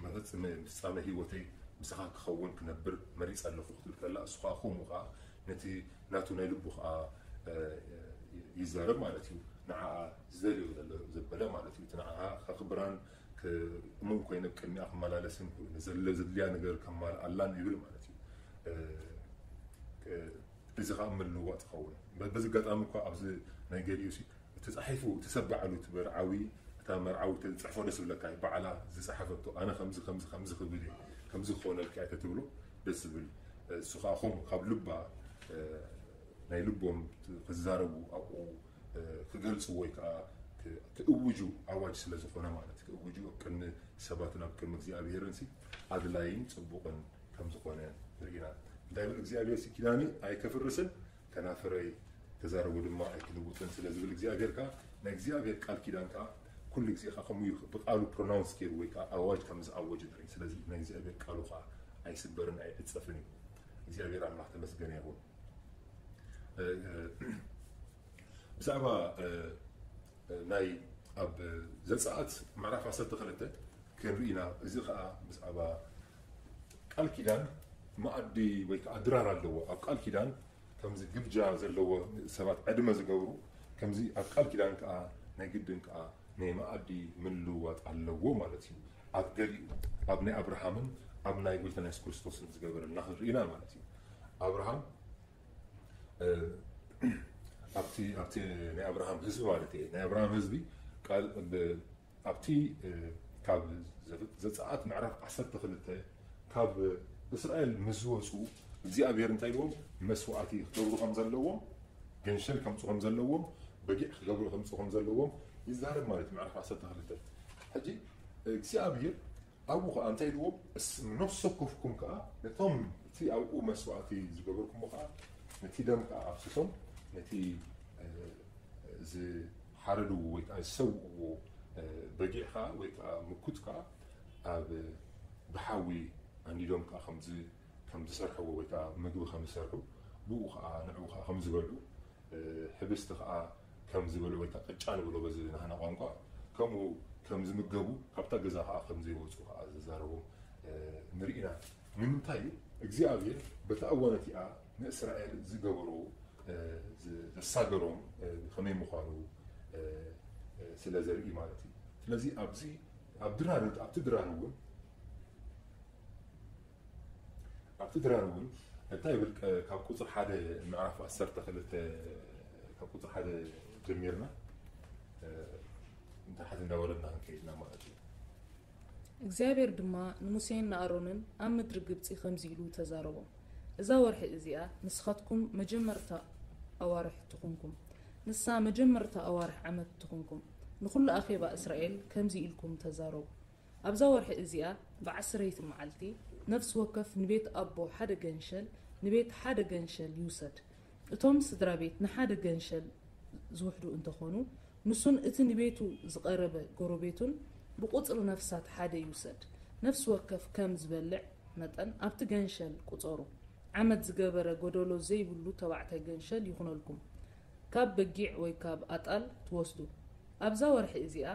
መፈፅመ ፍፃመ ህይወተይ ምሳኻ ክኸውን ክነብር መሪፅ ኣለኹ ክትብል ከላ እሱ ከዓ ከምኡ ከዓ ነቲ ናቱ ናይ ልቡ ከዓ ይዛረብ ማለት እዩ። ንዓኣ ዝደልዮ ዘሎ ዘበለ ማለት እዩ። እቲ ንዓኣ ከኽብራን እሙን ኮይነ ኣብ ቅድሚኣ ክመላለስን ኮይኑ ዘለ-፣ ዘድልያ ነገር ከማልኣላን ይብል ማለት እዩ። እ፣ እ፣ እዚ ኸዓ ምልውዋጥ ይኸውን። በ-፣ በዚ ኣጋጣሚ እኳ ኣብዚ ናይ ገሊኡ ሲ፣ እቲ ጻሒፉ፣ እቲ ሰብ ባዕሉ፣ እቲ መርዓዊ፣ እታ መርዓዊ ተጽሕፎ ደስ ዝብለካ እዩ። ባዕላ ዝጸሓፈቶ፣ ኣነ ከምዚ፣ ከምዚ፣ ከምዚ ክብል እየ፣ ከምዚ ክኾነልካ እየ ተትብሎ ደስ ዝብል። እሱ ኸዓ ከምኡ ካብ ልባ፣ እ፣ ናይ ልቦም ክዛረቡ ኣብኡ፣ እ፣ ክገልጹ ወይ ከዓ ክ-፣ ክእውጁ ኣዋጅ ስለ ዝኾነ ማለት ክእውጁ ኣብ ቅድሚ ሰባትን ኣብ ቅድሚ እግዚኣብሔርን ሲ ኣድላይን ጽቡቕን ከም ዝኾነ ንርኢና። እንታይ ይብል እግዚኣብሔር ሲ ኪዳኒ ኣይከፍርስን ከናፍረይ ተዛረቡ ድማ ኣይክልውጥን ስለ ዝብል እግዚኣብሔር ከዓ ናይ እግዚኣብሔር ቃል ኪዳን ከዓ ኩሉ ግዜ ከዓ ከምኡ እዩ ብቃሉ ፕሮናውንስ ገይሩ ወይ ከዓ ኣዋጅ ከም ዝኣወጅ ንርኢ። ስለዚ ናይ እግዚኣብሔር ቃሉ ከዓ ኣይስበርን ኣይዕጸፍን እዩ። እግዚኣብሔር ኣምላኽ ተመስገነ ይኹን። እ፣ እ፣ ብዛዕባ፣ እ፣ እ፣ ናይ ኣብ ዘጸኣት ምዕራፍ ዓሰርተ ክልተ ክንርኢ ኢና። እዚ ኸኣ ብዛዕባ ቃል ኪዳን መኣዲ ወይ ከኣ ድራር ኣለዎ። ኣብ ቃል ኪዳን ከምዚ ግብጃ ዘለዎ ሰባት ዕድመ ዝገብሩ፣ ከምዚ ኣብ ቃል ኪዳን ከኣ ናይ ግድን ከኣ ናይ መኣዲ ምልውዋጥ ኣለዎ ማለት እዩ። ኣብ ገሊኡ ኣብ ናይ ኣብርሃምን ኣብ ናይ ጎይታና የሱስ ክርስቶስን ዝገበረልና ክንርኢ ኢና ማለት እዩ። ኣብርሃም፣ እ፣ ኣብቲ፣ ኣብቲ ናይ ኣብርሃም ህዝቢ ማለት እየ። ናይ ኣብርሃም ህዝቢ ቃል ብ-፣ ኣብቲ፣ እ፣ ካብ ዘ-፣ ዘጸኣት ምዕራፍ ዓሰርተ ክልተ ካብ እስራኤል ምስ ዝወጹ እግዚኣብሔር እንታይ ኢልዎም? መስዋዕቲ ክገብሩ ከም ዘለዎም፣ ገንሸል ከምጹ ከም ዘለዎም፣ በጊዕ ክገብሩ ከምጹ ከም ዘለዎም ይዛረብ ማለት እዩ። ምዕራፍ ዓሰርተ ክልተ። ሕጂ እግዚኣብሔር ኣብኡ ኸዓ እንታይ ኢልዎም? እስ-፣ ነፍሲ ወከፍኩም ከኣ ነቶም እቲ ኣብኡ መስዋዕቲ ዝገበርኩሞ ከኣ ነቲ ደም ከኣ ኣፍስሶም ነቲ፣ እ፣ ዝሓረድዎ ወይ ከኣ ዝሰውእዎ፣ እ፣ በጊዕ ከኣ ወይ ከኣ ምኩት ከኣ ኣብ ብሓዊ ኣንዲዶም ከኣ ከም ዝ-፣ ከም ዝሰርሕዎ ወይ ከኣ ምግቢ ከም ዝሰርሑ ብኡ ከኣ ንዕኡ ከኣ ከም ዝበልዑ እ፣ ሕብስቲ ኸዓ ከም ዝበልዑ ወይ ከዓ ቅጫ ንብሎ በዚ ናህና ቋንቋ፣ ከምኡ ከም ዝምገቡ፣ ካብታ ገዛ ኸዓ ከም ዘይወፁ ኸዓ ዝዛረቦም፣ እ፣ ንርኢ ኢና። ንምንታይ? እግዚኣብሔር በታ እዋን እቲኣ ንእስራኤል ዝገበሮ፣ እ፣ ዝ-፣ ዘሳገሮም፣ እ፣ ከመይ ምዃኑ፣ እ፣ እ፣ ስለ ዘርኢ ማለት እዩ። ስለዚ ኣብዚ ኣብ ድራር፣ ኣብቲ ድራር እውን ኣብቲ ድራር እውን እንታይ ይብል? እ፣ ካብ ቁጽሪ ሓደ ምዕራፍ ዓሰርተ ክልተ፣ ካብ ቁጽሪ ሓደ ጀሚርና፣ እ፣ ንታሕቲ እንዳወረድና ክንከይድና ማለት እዩ። እግዚኣብሔር ድማ ንሙሴን ንኣሮንን ኣብ ምድሪ ግብጺ ከምዚ ኢሉ ተዛረቦም፣ እዛ ወርሒ እዚኣ ንስኻትኩም መጀመርታ ኣዋርሕ ትኹንኩም፣ ንሳ መጀመርታ ኣዋርሕ ዓመት ትኹንኩም። ንኹሉ ኣኼባ እስራኤል ከምዚ ኢልኩም ተዛረቡ፣ ኣብዛ ወርሒ እዚኣ ብዓስረይቲ መዓልቲ ነፍሲ ወከፍ ንቤት ኣቦ ሓደ ገንሸል፣ ንቤት ሓደ ገንሸል ይውሰድ። እቶም ስድራ ቤት ንሓደ ገንሸል ዝውሕዱ እንተኾኑ፣ ንሱን እቲ ንቤቱ ዝቐረበ ጎረቤቱን ብቁጽሪ ነፍሳት ሓደ ይውሰድ። ነፍሲ ወከፍ ከም ዝበልዕ መጠን ኣብቲ ገንሸል ቁጸሩ። ዓመት ዝገበረ ጎደሎ ዘይብሉ ተባዕታይ ገንሸል ይኹነልኩም። ካብ በጊዕ ወይ ካብ ኣጣል ትወስዱ። ኣብዛ ወርሒ እዚኣ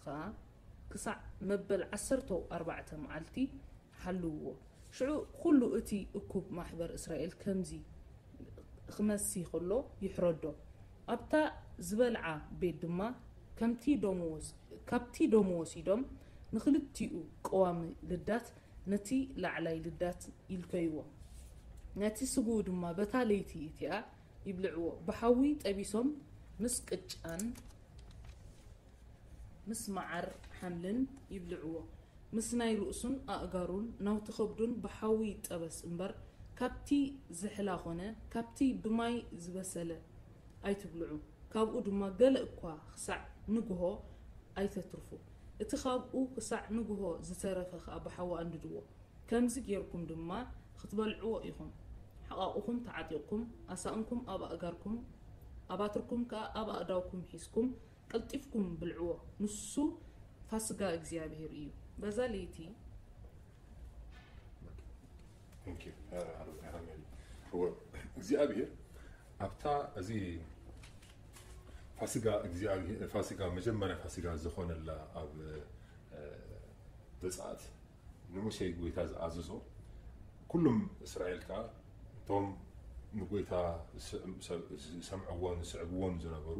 ኸኣ ክሳዕ መበል ዓሰርተ ኣርባዕተ መዓልቲ ሓልውዎ። ሽዑ ኹሉ እቲ እኩብ ማሕበር እስራኤል ከምዚ ክመሲ ኸሎ ይሕረዶ። ኣብታ ዝበልዓ ቤት ድማ ከምቲ ደሙ ወስ-፣ ካብቲ ደሙ ወሲዶም ንኽልቲኡ ቀዋሚ ልዳት ነቲ ላዕላይ ልዳት ይልከይዎ። ነቲ ስግኡ ድማ በታ ለይቲ እቲኣ ይብልዕዎ። ብሓዊ ጠቢሶም ምስ ቅጫን ምስ መዓር ሓምልን ይብልዕዎ። ምስ ናይ ርእሱን ኣእጋሩን ናውቲ ከብዱን ብሓዊ ይጠበስ እምበር፣ ካብቲ ዝሕላ ኾነ ካብቲ ብማይ ዝበሰለ ኣይትብልዑ። ካብኡ ድማ ገለ እኳ ክሳዕ ንግሆ ኣይተትርፉ። እቲ ካብኡ ክሳዕ ንግሆ ዝተረፈ ኸኣ ብሓዊ ኣንድድዎ። ከምዚ ጌርኩም ድማ ክትበልዕዎ ኢኹም። ሕቓቑኹም ተዓጢቕኩም፣ ኣሳእንኩም ኣብ ኣእጋርኩም፣ ኣባትርኩም ከኣ ኣብ ኣእዳውኩም ሒዝኩም፣ ቀልጢፍኩም ብልዕዎ። ንሱ ፋስጋ እግዚኣብሔር እዩ። በዛ ለይቲ Thank you። እ፣ ኣረ-፣ ኣረ-፣ እወ፣ እግዚኣብሔር ኣብታ እዚ ፋሲጋ እግዚኣብሔር፣ ፋሲጋ፣ መጀመርያ ፋሲጋ ዝኾነላ ኣብ፣ እ፣ ዘጸኣት ንሙሴ ጎይታ ዝኣዘዞ፣ ኩሎም እስራኤል ከኣ እቶም ንጎይታ ዝስ-፣ ዝሰምዕዎን ዝስዕብዎን ዝነበሩ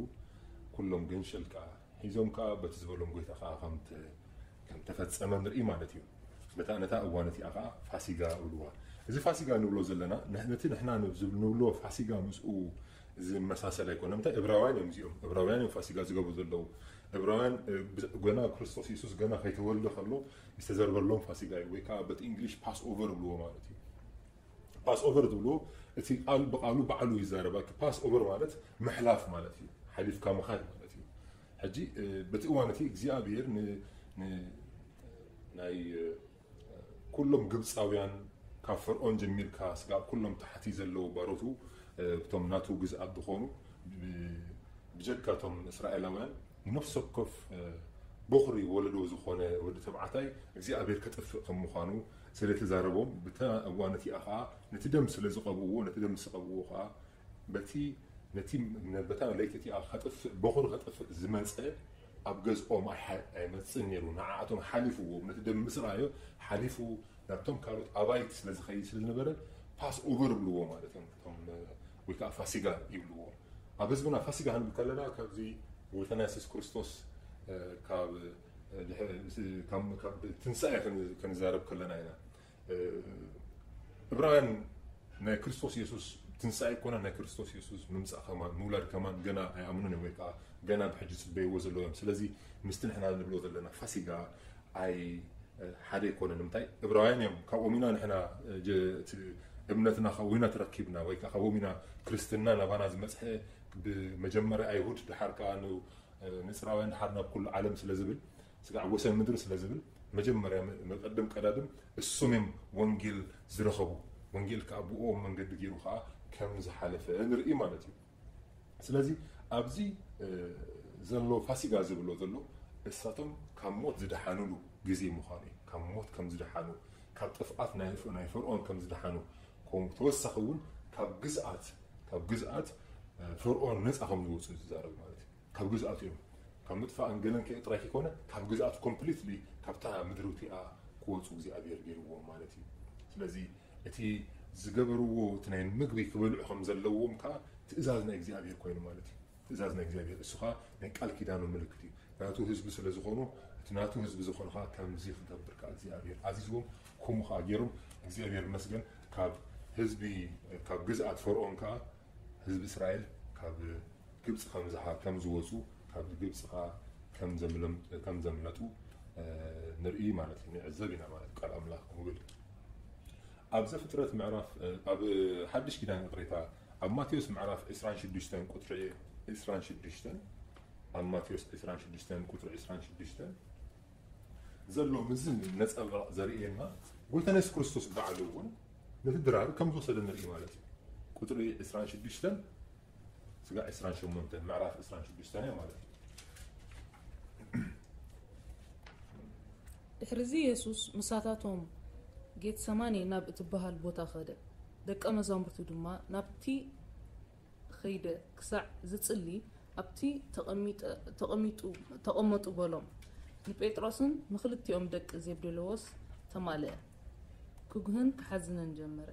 ኩሎም ገንሸል ከኣ ሒዞም ከኣ በቲ ዝበሎም ጎይታ ከኣ ከም ት-፣ ከም ተፈጸመ ንርኢ ማለት እዩ። በታ ነታ እዋን እቲኣ ኸዓ ፋሲጋ እብልዋ። እዚ ፋሲጋ ንብሎ ዘለና፣ ን-፣ ነቲ ንሕና ንብ-፣ ዝብ-፣ ንብሎ ፋሲጋ ምስኡ ዝመሳሰል ኣይኮነን። እንታይ እብራውያን እዮም እዚኦም። እብራውያን እዮም ፋሲጋ ዝገብሩ ዘለዉ። እብራውያን፣ እ፣ ብ-፣ ገና ክርስቶስ የሱስ ገና ከይተወልደ ከሎ ዝተዘርበሎም ፋሲጋ እዩ። ወይ ከዓ በቲ እንግሊሽ ፓስ ኦቨር እብልዎ ማለት እዩ። ፓስ ኦቨር ትብልዎ፣ እቲ ቃል ብቃሉ ባዕሉ ይዛረብ። ፓስ ኦቨር ማለት ምሕላፍ ማለት እዩ። ሓሊፍካ ምኻድ ማለት እዩ። ሕጂ፣ እ፣ በቲ እዋን እቲ እግዚኣብሔር ን-፣ ን-፣ ናይ፣ እ፣ ኩሎም ግብፃውያን ካብ ፈርዖን ጀሚርካ ስጋብ ኩሎም ታሕቲ ዘለዉ ባሮቱ፣ እ፣ እቶም ናቱ ግዝኣት ዝኾኑ ብ-፣ ብጀካ እቶም እስራኤላውያን ንነፍሲ ወከፍ፣ እ፣ በኹሪ ወለዶ ዝኾነ ወዲ ተባዕታይ እግዚኣብሔር ከጥፍእ ከም ምዃኑ ስለ ተዛረቦም፣ ብታ እዋን እቲኣ ኸዓ ነቲ ደም ስለ ዝቐብእዎ፣ ነቲ ደም ምስ ቀብእዎ ኸዓ በቲ፣ ነቲ፣ በታ ለይቲ እቲኣ ከጥፍእ፣ በኹሪ ከጥፍእ ዝመጸ ኣብ ገዝኦም ኣይሓ-፣ ኣይመጽእን ነይሩ። ንዓኣቶም ሓሊፍዎም፣ ነቲ ደም ምስ ረኣዮ ሓሊፉ ናብቶም ካልኦት ኣባይቲ ስለ ዝኸይድ ስለ ዝነበረ ፓስ ኦቨር ይብልዎ ማለት እዮም። እቶም፣ ወይ ከዓ ፋሲጋ ይብልዎ። ኣብ ህዝብና ፋሲጋ ክንብል ከለና ካብዚ ጎይታና የሱስ ክርስቶስ፣ እ፣ ካብ፣ እ፣ ድሕ-፣ ምስ-፣ ካብ፣ ካብ ትንሳኤ ከን-፣ ክንዛረብ ከለና ኢና። እ፣ እብራውያን ናይ ክርስቶስ የሱስ ትንሳኤ ኣይኮነን፣ ናይ ክርስቶስ የሱስ ምምጻእ ከማን፣ ምውላድ ከማን ገና ኣይኣምኑን እዮም፣ ወይ ከዓ ገና ብሕጂ ዝጽበይዎ ዘለዉ እዮም። ስለዚ ምስቲ ንሕና ንብሎ ዘለና ፋሲጋ ኣይ-፣ ሓደ ኣይኮነን። ንምንታይ? እብራውያን እዮም። ካብኦም ኢና ንሕና፣ እ፣ ጀ-፣ እቲ እምነትና ካብኡ ኢና ተረኪብና፣ ወይ ከዓ ካብኦም ኢና ክርስትና ናባና ዝመጽሐ። ብመጀመርያ ኣይሁድ፣ ደሓር ከዓ ን-፣ እ፣ ንጽራውያን፣ ደሓር ናብ ኩሉ ዓለም ስለ ዝብል፣ ስጋዕ ወሰን ምድሪ ስለ ዝብል፣ መጀመርያ መ-፣ መቀድም ቀዳድም እሶም እዮም ወንጌል ዝረኸቡ። ወንጌል ከዓ ብኦም መንገዲ ገይሩ ከዓ ከም ዝሓለፈ ንርኢ ማለት እዩ። ስለዚ ኣብዚ፣ እ፣ ዘሎ ፋሲጋ ዝብሎ ዘሎ እሳቶም ካብ ሞት ዝደሓኑሉ ግዜ ምዃኑ እዩ። ካብ ሞት ከም ዝደሓኑ፣ ካብ ጥፍኣት ናይ፣ ናይ ፈርዖን ከም ዝደሓኑ፣ ከምኡ ተወሳኺ እውን ካብ ግዝኣት፣ ካብ ግዝኣት፣ እ፣ ፈርዖን ነፃ ከም ዝወፁ እዩ ዝዛረብ ማለት እዩ። ካብ ግዝኣቱ እዮም። ካብ ምጥፋእን ገለን ከ ጥራይ ከይኮነ፣ ካብ ግዝኣቱ ኮምፕሊትሊ ካብታ ምድሪ እቲኣ ክወፁ እግዚኣብሔር ገይርዎም ማለት እዩ። ስለዚ እቲ ዝገበርዎ፣ እቲ ናይ ምግቢ ክበልዑ ከም ዘለዎም ከዓ ትእዛዝ ናይ እግዚኣብሔር ኮይኑ ማለት እዩ። ትእዛዝ ናይ እግዚኣብሔር፣ እሱ ከዓ ናይ ቃል ኪዳኑ ምልክት እዩ። ናቱ ህዝቢ ስለ ዝኾኑ፣ እቲ ናቱ ህዝቢ ዝኾኑ ከዓ ከምዚ ክገብር ከዓ እግዚኣብሔር ኣዚዝዎም። ከምኡ ከዓ ገይሮም፣ እግዚኣብሔር ይመስገን፣ ካብ ህዝቢ፣ ካብ ግዝኣት ፈርዖን ከዓ ህዝቢ እስራኤል ካብ ግብፂ ከም ዝሃ-፣ ከም ዝወፁ፣ ካብ ግብፂ ከዓ ከም ዘምለም-፣ ከም ዘምለጡ፣ እ፣ ንርኢ ማለት እዩ፣ ንዕዘብ ኢና ማለት እዩ። ቃል ኣምላኽ ንብል። ኣብ ዘፍጥረት ምዕራፍ፣ እ፣ ኣብ ሓድሽ ኪዳን ይቕሬታ፣ ኣብ ማቴዎስ ምዕራፍ ዕስራን ሽዱሽተን ቁፅሪ ዕስራን ሽዱሽተን፣ ኣብ ማቴዎስ ዕስራን ሽዱሽተን ቁፅሪ ዕስራን ሽዱሽተን ዘሎ ምስዚ ነፀብራቕ ዘርእየና፣ ጎይታና የሱስ ክርስቶስ ባዕሉ እውን ነቲ ድራር ከም ዝወሰደ ንርኢ ማለት እዩ። ቁፅሪ ዕስራን ሽዱሽተን ስጋዕ ዕስራን ሸሞንተን፣ ምዕራፍ ዕስራን ሽዱሽተን እያ ማለት እዩ። ድሕርዚ የሱስ ምሳታቶም ጌትሰማኒ ናብ እትበሃል ቦታ ኸደ። ደቀ መዛሙርቱ ድማ ናብቲ ኸይደ ክሳዕ ዝጽሊ ኣብቲ ተቐሚጠ-፣ ተቐሚጡ-፣ ተቐመጡ በሎም። ንጴጥሮስን ንኽልቲኦም ደቂ ዜብዴዎስ ተማልአ። ክጉህን ክሓዝንን ጀመረ።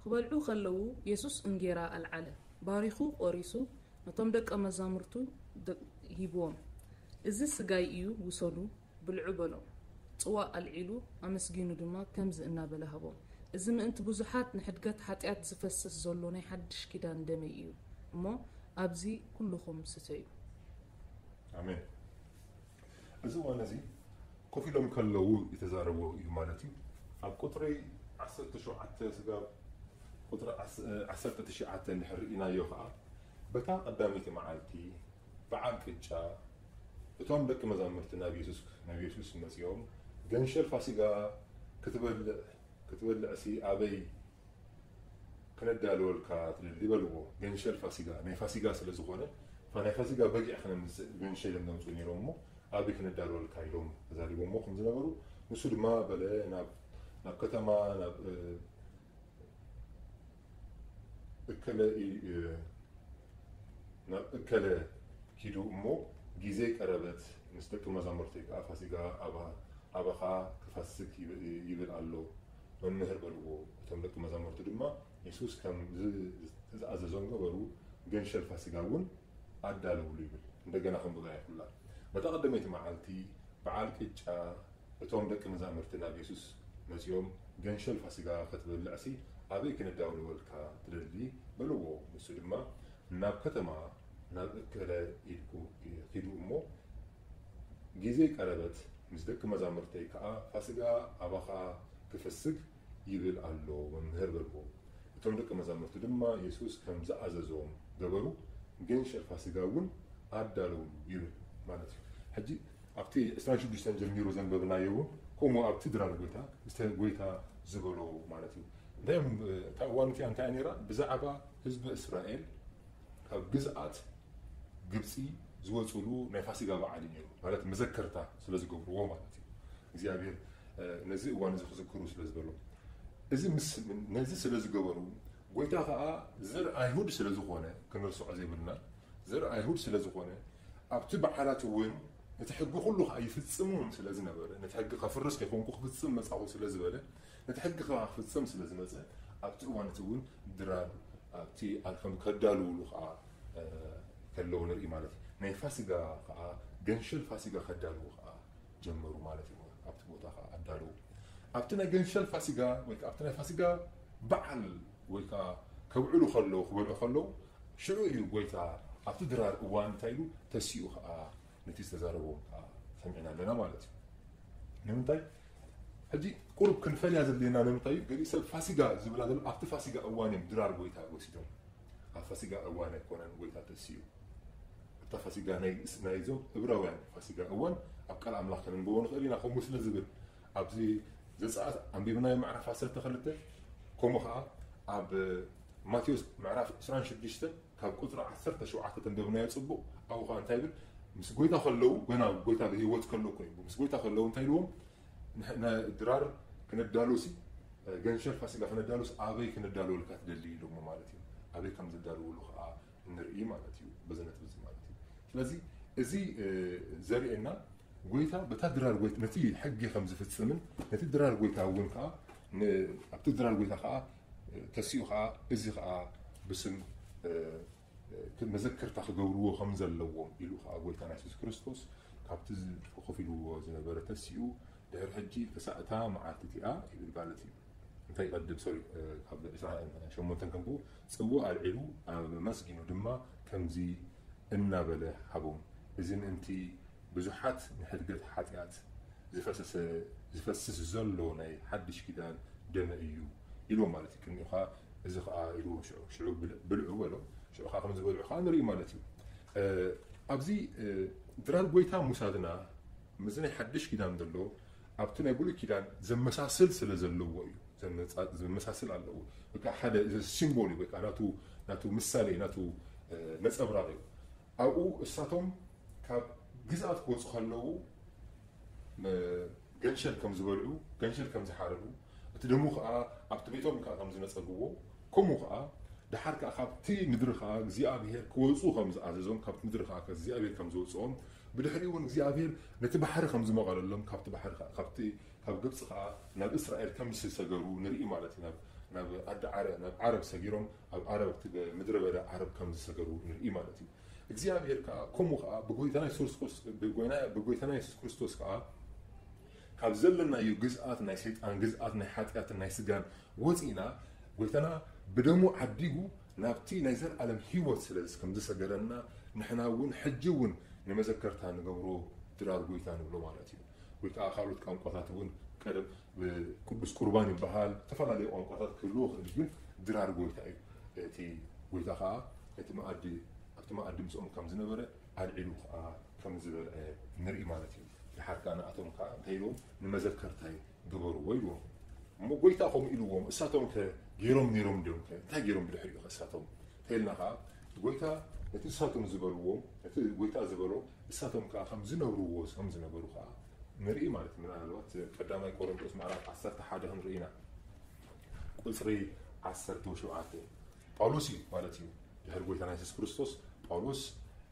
ክበልዑ ኸለዉ የሱስ እንጌራ ኣልዓለ፣ ባሪኹ ቖሪሱ ነቶም ደቀ መዛሙርቱ ደ-፣ ሂብዎም። "እዚ ስጋይ እዩ፣ ውሰዱ፣ ብልዑ" በሎም። ጽዋእ ኣልዒሉ ኣመስጊኑ ድማ ከምዚ እናበለ ሃቦም፣ "እዚ ምእንቲ ብዙሓት ንሕድገት ሓጢኣት ዝፈስስ ዘሎ ናይ ሓድሽ ኪዳን ደመይ እዩ እሞ ኣብዚ ኩልኹም ስተዩ።" ኣሜን። እዚ እዋን እዚ ኮፍ ኢሎም ከለዉ ዝተዛረቦ እዩ ማለት እዩ። ኣብ ቁፅሪ ዓሰርተ ሸውዓተ ስጋብ ቁፅሪ ዓስ-፣ ዓሰርተ ትሽዓተ እንድሕር ርኢናዮ ከዓ፣ በታ ቀዳመይቲ መዓልቲ በዓል ቅጫ እቶም ደቂ መዛሙርቲ ናብ የሱስ፣ ናብ የሱስ መጺኦም፣ "ገንሸል ፋሲጋ ክትበልዕ፣ ክትበልዕሲ ኣበይ ክነዳልወልካ ትደሊ?" በልዎ። ገንሸል ፋሲጋ፣ ናይ ፋሲጋ ስለ ዝኾነ፣ ፋ-፣ ናይ ፋሲጋ በጊዕ ክነምጽእ ገንሸል እዮም ዘምጽኡ ነይሮም እሞ፣ "ኣበይ ክነዳልወልካ?" ኢሎም ተዛሪቦሞ ከም ዝነበሩ፣ ንሱ ድማ በለ፣ "ናብ፣ ናብ ከተማ፣ ናብ፣ እ፣ እከለ ኢ-፣ እ፣ ናብ እከለ ኪዱ እሞ፣ ግዜ ቀረበት፣ ምስ ደቂ መዛሙርተይ ከኣ ፋሲጋ ኣባ-፣ ኣባኻ ክፈስግ ይብ-፣ ይብል ኣሎ፣ መምህር" በልዎ። እቶም ደቂ መዛሙርቱ ድማ የሱስ ከም ዝ-፣ ዝተኣዘዞም ገበሩ፣ ገንሸል ፋሲጋ እውን ኣዳለውሉ ይብል። እንደገና ከንብባ ይኽእላ። በታ ቀደመይቲ መዓልቲ በዓል ቅጫ እቶም ደቂ መዛሙርቲ ናብ የሱስ መጺኦም፣ "ገንሸል ፋሲጋ ክትበልዕሲ ኣበይ ክነዳውልወልካ ትደሊ?" በልዎ። ንሱ ድማ፣ "ናብ ከተማ ናብ እከለ ኢድኩ ኪዱ እሞ፣ ግዜይ ቀረበት፣ ምስ ደቂ መዛሙርተይ ከኣ ፋሲጋ ኣባኻ ክፍስግ ይብል ኣሎ መምህር" በልዎ። እቶም ደቂ መዛሙርቲ ድማ የሱስ ከም ዝኣዘዞም ገበሩ፣ ገንሸል ፋሲጋ እውን ኣዳለውሉ ይብል ማለት እዩ። ሕጂ ኣብቲ ዕስራን ሽዱሽተን ጀሚሩ ዘንበብናዮ እውን ከምኡ ኣብቲ ድራር ጎይታ፣ ምስቲ ጎይታ ዝበሎ ማለት እዩ። እንታይ እዮም፣ እታ እዋን እቲኣ እንታይ እያ ነይራ? ብዛዕባ ህዝቢ እስራኤል ካብ ግዝኣት ግብፂ ዝወፅሉ ናይ ፋሲጋ በዓል እዩ ነይሩ። ማለት መዘከርታ ስለ ዝገብርዎ ማለት እዩ። እግዚኣብሔር፣ እ፣ ነዚ እዋን እዚ ክዝክሩ ስለ ዝበሎ፣ እዚ ምስ፣ ነዚ ስለ ዝገበሩ፣ ጎይታ ከዓ ዘር ኣይሁድ ስለ ዝኾነ፣ ክንርስዖ ዘይብልና፣ ዘር ኣይሁድ ስለ ዝኾነ፣ ኣብቲ በዓላት እውን ነቲ ሕጊ ኩሉ ከዓ ይፍጽም እውን ስለ ዝነበረ፣ ነቲ ሕጊ ከፍርስ ከይኮንኩ ክፍጽም መጻኹ ስለ ዝበለ፣ ነቲ ሕጊ ከዓ ክፍጽም ስለ ዝመጸ፣ ኣብቲ እዋን እቲ እውን ድራር ኣብቲ ኣልከም ከዳልውሉ ከዓ፣ እ፣ ከለዉ ንርኢ ማለት እዩ። ናይ ፋሲጋ ከዓ፣ ገንሸል ፋሲጋ ከዳልዉ ከዓ ጀመሩ ማለት እዩ። ኣብቲ ቦታ ከዓ ኣዳልዉ። ኣብቲ ናይ ገንሸል ፋሲጋ ወይ ከዓ ኣብቲ ናይ ፋሲጋ በዓል ወይ ከዓ ከብዕሉ ከለዉ፣ ክበልዑ ከለዉ፣ ሽዑ እዩ ጎይታ ኣብቲ ድራር እዋን እንታይ ኢሉ ተሲኡ ከዓ ነቲ ዝተዛረቦም ከዓ ሰሚዕና ኣለና ማለት እዩ። ንምንታይ? ሕጂ ቁሩብ ክንፈልያ ዘድልየና ንምንታይ እዩ? ገሊእ ሰብ ፋሲጋ ዝብላ ዘሎ ኣብቲ ፋሲጋ እዋን እዮም ድራር ጎይታ ወሲዶም። ኣብ ፋሲጋ እዋን ኣይኮነን ጎይታ ተሲኡ። ኣብታ ፋሲጋ ናይ፣ ናይዞም እብራውያን ፋሲጋ እዋን ኣብ ቃል ኣምላኽ ከነንብቦ ንኽእል ኢና፣ ከምኡ ስለ ዝብል ኣብዚ ዘጸኣት ኣንቢብናዮ ምዕራፍ ዓሰርተ ክልተ፣ ከምኡ ኸዓ ኣብ ማቴዎስ ምዕራፍ ዕስራን ሽዱሽተን ካብ ቁጽሪ ዓሰርተ ሸውዓተ ተንበብናዮ ጽቡቕ። ኣብኡ ኸዓ እንታይ ይብል? ምስ ጎይታ ከለዉ፣ ገና ጎይታ ብህይወት ከሎ እኮ እዩ። ምስ ጎይታ ከለዉ እንታይ ኢልዎም? ንሕ-፣ ነ-፣ ድራር ክነዳሉሲ፣ ገንሸል ፋሲጋ ክነዳሉስ ኣበይ ክነዳልወልካ ትደሊ ኢሎሞ ማለት እዩ። ኣበይ ከም ዘዳልውሉ ኸዓ ንርኢ ማለት እዩ፣ በዚ ነጥቢ እዚ ማለት እዩ። ስለዚ እዚ፣ እ፣ ዘርእየና ጎይታ በታ ድራር ጎይታ ነቲ ሕጊ ከም ዝፍጽምን ነቲ ድራር ጎይታ እውን ከኣ ን-፣ ኣብቲ ድራር ጎይታ ከኣ፣ እ፣ ተሲኡ ከኣ እዚ ከኣ ብስም፣ እ፣ እ፣ መዘከርታ ክገብርዎ ከም ዘለዎም ኢሉ ከኣ ጎይታና የሱስ ክርስቶስ ካብቲ ዝ-፣ ተኸፊልዎ ዝነበረ ተሲኡ ድሕሪ ሕጂ ክሳዕ እታ መዓልቲ እቲኣ ይብል ማለት እዩ። እንታይ ይቐድም? ሶሪ፣ እ፣ ካብ ዕስራን ሸሞንተን ከንብቦ፣ ጽውእ ኣልዒሉ ኣመስጊኑ ድማ ከምዚ እናበለ ሃቦም፣ "እዚ ምእንቲ ብዙሓት ንሕድገት ሓጢኣት ዝፈሰሰ፣ ዝፈስስ ዘሎ ናይ ሓድሽ ኪዳን ደመ እዩ" ኢልዎም ማለት እዩ። ቅድሚኡ ኸዓ እዚ ኸዓ ኢልዎም ሽዑ፣ ሽዑ ብል-፣ ብልዑ በሎም። ሽዑ ኸዓ ከም ዝበልዑ ኸዓ ንርኢ ማለት እዩ። እ፣ ኣብዚ፣ እ፣ ድራር ጎይታ ምውሳድና ምስዚ ናይ ሓድሽ ኪዳን ዘሎ ኣብቲ ናይ ብሉይ ኪዳን ዘመሳስል ስለ ዘለዎ እዩ። ዘመጻ-፣ ዘመሳስል ኣለዎ። በቃ ሓደ ሲምቦል እዩ። በቃ ናቱ፣ ናቱ ምሳሌ፣ ናቱ፣ እ፣ ነጸብራቕ እዩ። ኣብኡ እሳቶም ካብ ግዝኣት ክወጹ ከለዉ፣ እ፣ ገንሸል ከም ዝበልዑ፣ ገንሸል ከም ዝሓረዱ፣ እቲ ደሙ ከኣ ኣብቲ ቤቶም ከኣ ከም ዝነጸግዎ፣ ከምኡ ከኣ ደሓር ከኣ ካብቲ ምድሪ ከኣ እግዚኣብሔር ክወጹ ከም ዝኣዘዞም፣ ካብቲ ምድሪ ከኣ እግዚኣብሔር ከም ዝወጽኦም፣ ብድሕሪኡ እውን እግዚኣብሔር ነቲ ባሕሪ ከም ዝመቐለሎም፣ ካብቲ ባሕሪ ከኣ፣ ካብቲ፣ ካብ ግብጺ ከኣ ናብ እስራኤል ከም ዝሰገሩ ንርኢ ማለት እዩ። ናብ፣ ናብ ዓዲ ዓረ-፣ ናብ ዓረብ ሰጊሮም፣ ኣብ ዓረብ፣ ኣብቲ ምድረ በዳ ዓረብ ከም ዝሰገሩ ንርኢ ማለት እዩ። እግዚኣብሔር ከኣ ከምኡ ከኣ ብጎይታና የሱስ ክርስቶስ፣ ብጎይና-፣ ብጎይታና የሱስ ክርስቶስ ከኣ ካብ ዘለናዮ ግዝኣት ናይ ሰይጣን፣ ግዝኣት ናይ ሓጢኣትን ናይ ስጋን ወፂእና፣ ጎይታና ብደሙ ዓዲጉ ናብቲ ናይ ዘልኣለም ህይወት ስለ ከም ዝሰገረና፣ ንሕና እውን ሕጂ እውን ንመዘከርታ ንገብሮ ድራር ጎይታ ንብሎ ማለት እዩ። ወይ ከዓ ካልኦት ቋንቋታት እውን ቀደም ቅዱስ ቁርባን ይበሃል፣ ዝተፈላለዩ ቋንቋታት ክህልዎ ይኽእል፣ ግን ድራር ጎይታ እዩ። እቲ ጎይታ ከዓ እቲ መኣዲ፣ ኣብቲ መኣዲ ምስኦም ከም ዝነበረ ኣልዒሉ ከዓ ከም ዝበልዐ ንርኢ ማለት እዩ። ድሓር ከዓ ንኣቶም ከዓ እንታይ ኢልዎም? ንመዘከርታይ ግበርዎ ኢልዎም። እሞ ጎይታ ከምኡ ኢልዎም፣ እሳቶም ከ ገይሮም ነይሮም ድዮም ከ? እንታይ ገይሮም ብድሕሪኡ ከ እሳቶም? እንተኢልና ከዓ እቲ ጎይታ ነቲ እሳቶም ዝበልዎም፣ ነቲ ጎይታ ዝበሎ እሳቶም ከዓ ከም ዝነብርዎ ከም ዝነበሩ ከዓ ንርኢ ማለት እዩ። ምናልባት ቀዳማይ ቆሮንቶስ ምዕራፍ ዓሰርተ ሓደ ክንርኢ ኢና። ቁፅሪ ዓሰርተ ሸውዓተ ጳውሎስ እዩ ማለት እዩ። ድሕሪ ጎይታና የሱስ ክርስቶስ ጳውሎስ፣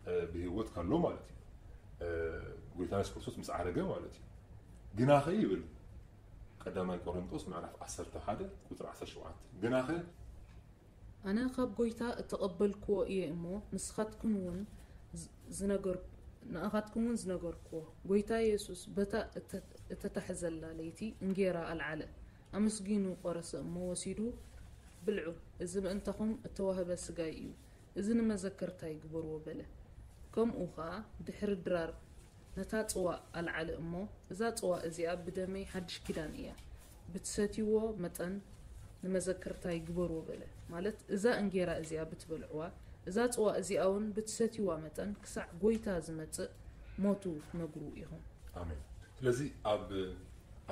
እ፣ ብህይወት ከሎ ማለት እዩ። እ፣ ጎይታና የሱስ ክርስቶስ ምስ ዓረገ ማለት እዩ። ግናኸ ይብል ቀዳማይ ቆሮንቶስ ምዕራፍ ዓሰርተ ሓደ ቁፅሪ ዓሰርተ ሸውዓተ፣ ግናኸ ኣነ ካብ ጎይታ እተቐበልክዎ እየ እሞ፣ ንስኻትኩም እውን ዝ-፣ ዝነገር-፣ ንኣኻትኩም እውን ዝነገርክዎ፣ ጎይታ የሱስ በታ እተ-፣ እተታሕዘላ ለይቲ እንጌራ ኣልዓለ፣ ኣመስጊኑ ቆረሰ እሞ ወሲዱ፣ ብልዑ፣ እዚ ምእንታኹም እተዋህበ ስጋይ እዩ፣ እዚ ንመዘከርታይ ግበርዎ በለ። ከምኡ ኸኣ ድሕሪ ድራር ነታ ጽዋእ ኣልዓለ እሞ፣ እዛ ጽዋእ እዚኣ ብደመይ ሓድሽ ኪዳን እያ፣ ብትሰትይዎ መጠን ንመዘከርታይ ግበርዎ በለ። ማለት እዛ እንጌራ እዚኣ ብትበልዕዋ፣ እዛ ጽዋእ እዚኣ እውን ብትሰትይዋ መጠን ክሳዕ ጐይታ ዝመጽእ ሞቱ ክትነግሩ ኢኹም። ኣሜን። ስለዚ ኣብ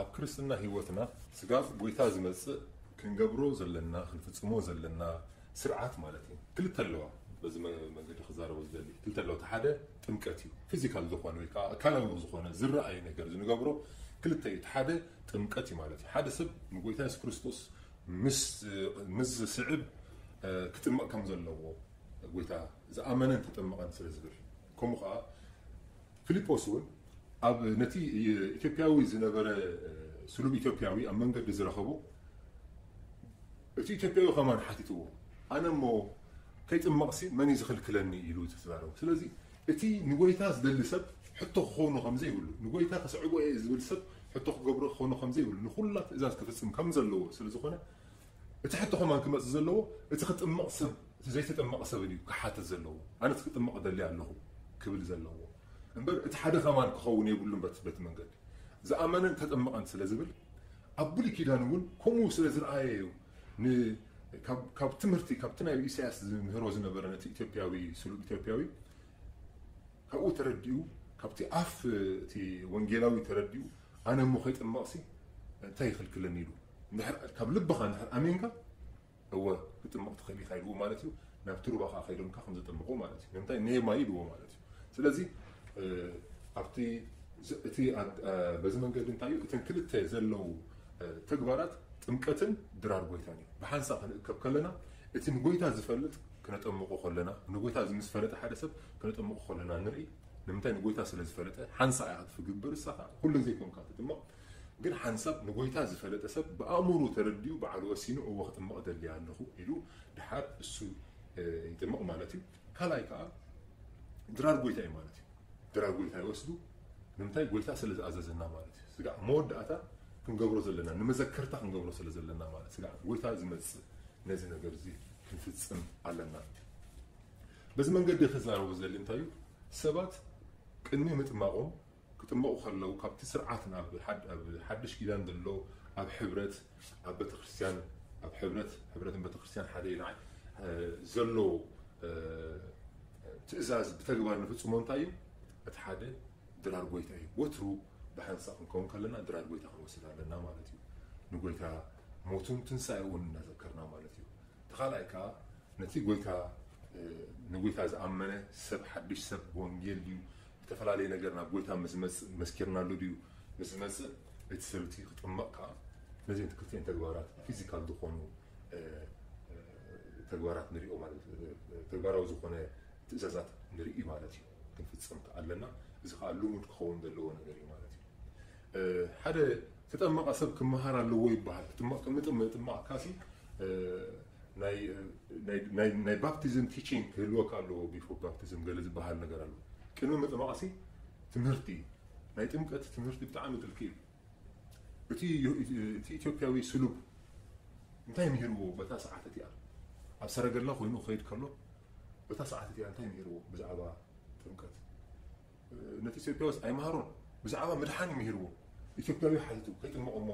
ኣብ ክርስትና ህይወትና ስጋብ ጎይታ ዝመጽእ ክንገብሮ ዘለና ክንፍጽሞ ዘለና ስርዓት ማለት እዩ። ክልተ ኣለዋ። በዚ መ- መንገዲ ክዛረቦ ዝደሊ ክልተ ኣለዋ። እቲ ሓደ ጥምቀት እዩ። ፊዚካል ዝኾነ ወይ ከዓ ኣካላዊ ዝኾነ ዝረኣይ ነገር ዝንገብሮ ክልተ እዩ። እቲ ሓደ ጥምቀት እዩ ማለት እዩ። ሓደ ሰብ ንጎይታ የሱስ ክርስቶስ ምስ ምስ ዝስዕብ እ፣ ክጥመቕ ከም ዘለዎ ጎይታ ዝኣመነን ተጠመቐን ስለ ዝብል ከምኡ ከዓ ፊልጶስ እውን ኣብ ነቲ ኢትዮጵያዊ ዝነበረ ስሉብ ኢትዮጵያዊ ኣብ መንገዲ ዝረኸቦ እቲ ኢትዮጵያዊ ከማን ሓቲትዎ ኣነ እሞ ከይጥመቕሲ መን እዩ ዝኽልክለኒ ኢሉ ተዛረቡ። ስለዚ እቲ ንጎይታ ዝደሊ ሰብ ሕቶ ክኾኑ ከምዘይብሉ ንጎይታ ከስዕቦ እየ ዝብል ሰብ ሕቶ ክገብሮ ክኾኑ ከምዘይብሉ ንኩላ ትእዛዝ ክፍፅም ከም ዘለዎ ስለ ዝኾነ እቲ ሕቶ ከማን ክመፅእ ዘለዎ እቲ ክጥመቕ ሰብ እቲ ዘይተጠመቐ ሰብ እዩ ክሓትት ዘለዎ። ኣነስ ክጥመቕ ደሊ ኣለኹ ክብል ዘለዎ እምበር እቲ ሓደ ከማን ክኸውን የብሉን። በቲ በቲ መንገዲ ዝኣመነን ተጠመቐን ስለ ዝብል ኣብ ብሉይ ኪዳን እውን ከምኡ ስለ ዝረኣየ እዩ ን- ካብ- ካብ ትምህርቲ ካብቲ ናይ ኢሳያስ ዝምህሮ ዝነበረ ነቲ ኢትዮጵያዊ ስሉብ ኢትዮጵያዊ ካብኡ ተረዲኡ ካብቲ ኣፍ እቲ ወንጌላዊ ተረዲኡ ኣነ እሞ ከይጥመቕሲ እንታይ ይኽልክለኒ ኢሉ እንድሕር ካብ ልብኻ እንድሕር ኣሚንካ እወ ክጥመቕ ትኽእል ኢኻ ኢልዎ ማለት እዩ። ናብቲ ሩባ ከዓ ከይዶም ከዓ ከም ዘጠመቑ ማለት እዩ። ንምንታይ ኔማ ኢልዎ ማለት እዩ። ስለዚ እ፣ ኣብቲ ዝ- እቲ ኣብ- እ፣ በዚ መንገዲ እንታይ እዩ እተን ክልተ ዘለዉ እ፣ ተግባራት ጥምቀትን ድራር ጎይታን እዩ። ብሓንሳ ክንእከብ ከለና እቲ ንጎይታ ዝፈልጥ ክነጠምቆ ከለና ንጎይታ ምስ ፈለጠ ሓደ ሰብ ክነጠምቆ ከለና ንርኢ። ንምንታይ ንጎይታ ስለ ዝፈለጠ ሓንሳ እያ ክትፍግብር እሳ ከዓ ኩሉ ዘይኮንካ ትጥመቕ ግን ሓንሳብ ንጎይታ ዝፈለጠ ሰብ ብኣእምሩ ተረዲኡ በዓሉ ወሲኑ እወ ክጥመቕ ደልየ ኣለኹ ኢሉ ድሓር እሱ እ፣ ይጥምቕ ማለት እዩ። ካልኣይ ከዓ ድራር ጎይታ እዩ ማለት እዩ። ድራር ጎይታ ይወስዱ ንምንታይ ጎይታ ስለ ዝኣዘዘና ማለት እዩ። ስጋዕ መወዳእታ ክንገብሮ ዘለና ንመዘከርታ ክንገብሮ ስለ ዘለና ማለት ስጋዕ ጎይታ ዝመፅእ ነዚ ነገር እዚ ክንፍፅም ኣለና። በዚ መንገዲ ክዛረቡ ዝደሊ እንታይ እዩ ሰባት ቅድሚ ምጥማቖም ክጥመቑ ከለዉ ካብቲ ስርዓት ናብ ሓድ- ኣብ ሓድሽ ኪዳን ዘሎ ኣብ ሕብረት ኣብ ቤተክርስትያን ኣብ ሕብረት ሕብረትን ቤተክርስትያን ሓደ እዩ ንዓይ እ፣ ዘሎ እ፣ ትእዛዝ ብተግባር ንፍፅሞ እንታይ እዩ እቲ ሓደ ድራር ጎይታ እዩ። ወትሩ ብሓንሳብ ክንከውን ከለና ድራር ጎይታ ክንወስድ ኣለና ማለት እዩ። ንጎይታ ሞቱን ትንሳኤ እውን እናዘከርና ማለት እዩ። ተኻልኣይ ከዓ ነቲ ጎይታ ንጎይታ ዝኣመነ ሰብ ሓድሽ ሰብ ብወንጌል ድዩ ብተፈላለየ ነገር ናብ ጎይታ መስመፅእ መስኪርናሉ ድዩ ምስ ዝመፅእ እቲ ሰብ እቲ ክጥመቕ ከዓ ነዚን ክልቲኤን ተግባራት ፊዚካል ዝኾኑ ተግባራት ንሪኦ ማለት ተግባራዊ ዝኾነ ትእዛዛት ንርኢ ማለት እዩ። ክንፍፅም ኣለና። እዚ ከዓ ልሙድ ክኸውን ዘለዎ ነገር እዩ ማለት እዩ። ሓደ ተጠመቐ ሰብ ክመሃር ኣለዎ ይበሃል። ምጥማቕ ካሲ ናይ ባፕቲዝም ቲቺንግ ክህልወካ ኣለዎ ቢፎር ባፕቲዝም ገለ ዝበሃል ነገር ኣሎ። ቅድሚ ምጥማቕ ሲ ትምህርቲ ናይ ጥምቀት ትምህርቲ ብጣዕሚ ጥልቂ እዩ። እቲ ኢትዮጵያዊ ስሉብ እንታይ ምሂርዎ በታ ሰዓት እቲኣ ኣብ ሰረገላ ኮይኑ ክኸይድ ከሎ በታ ሰዓት እቲኣ እንታይ ምሂርዎ ብዛዕባ ጥምቀት ነቲ ኢትዮጵያውስ ኣይመሃሮን ብዛዕባ ምድሓን ምሂርዎ። ኢትዮጵያዊ ሓቲቱ ከይጥመቕ እሞ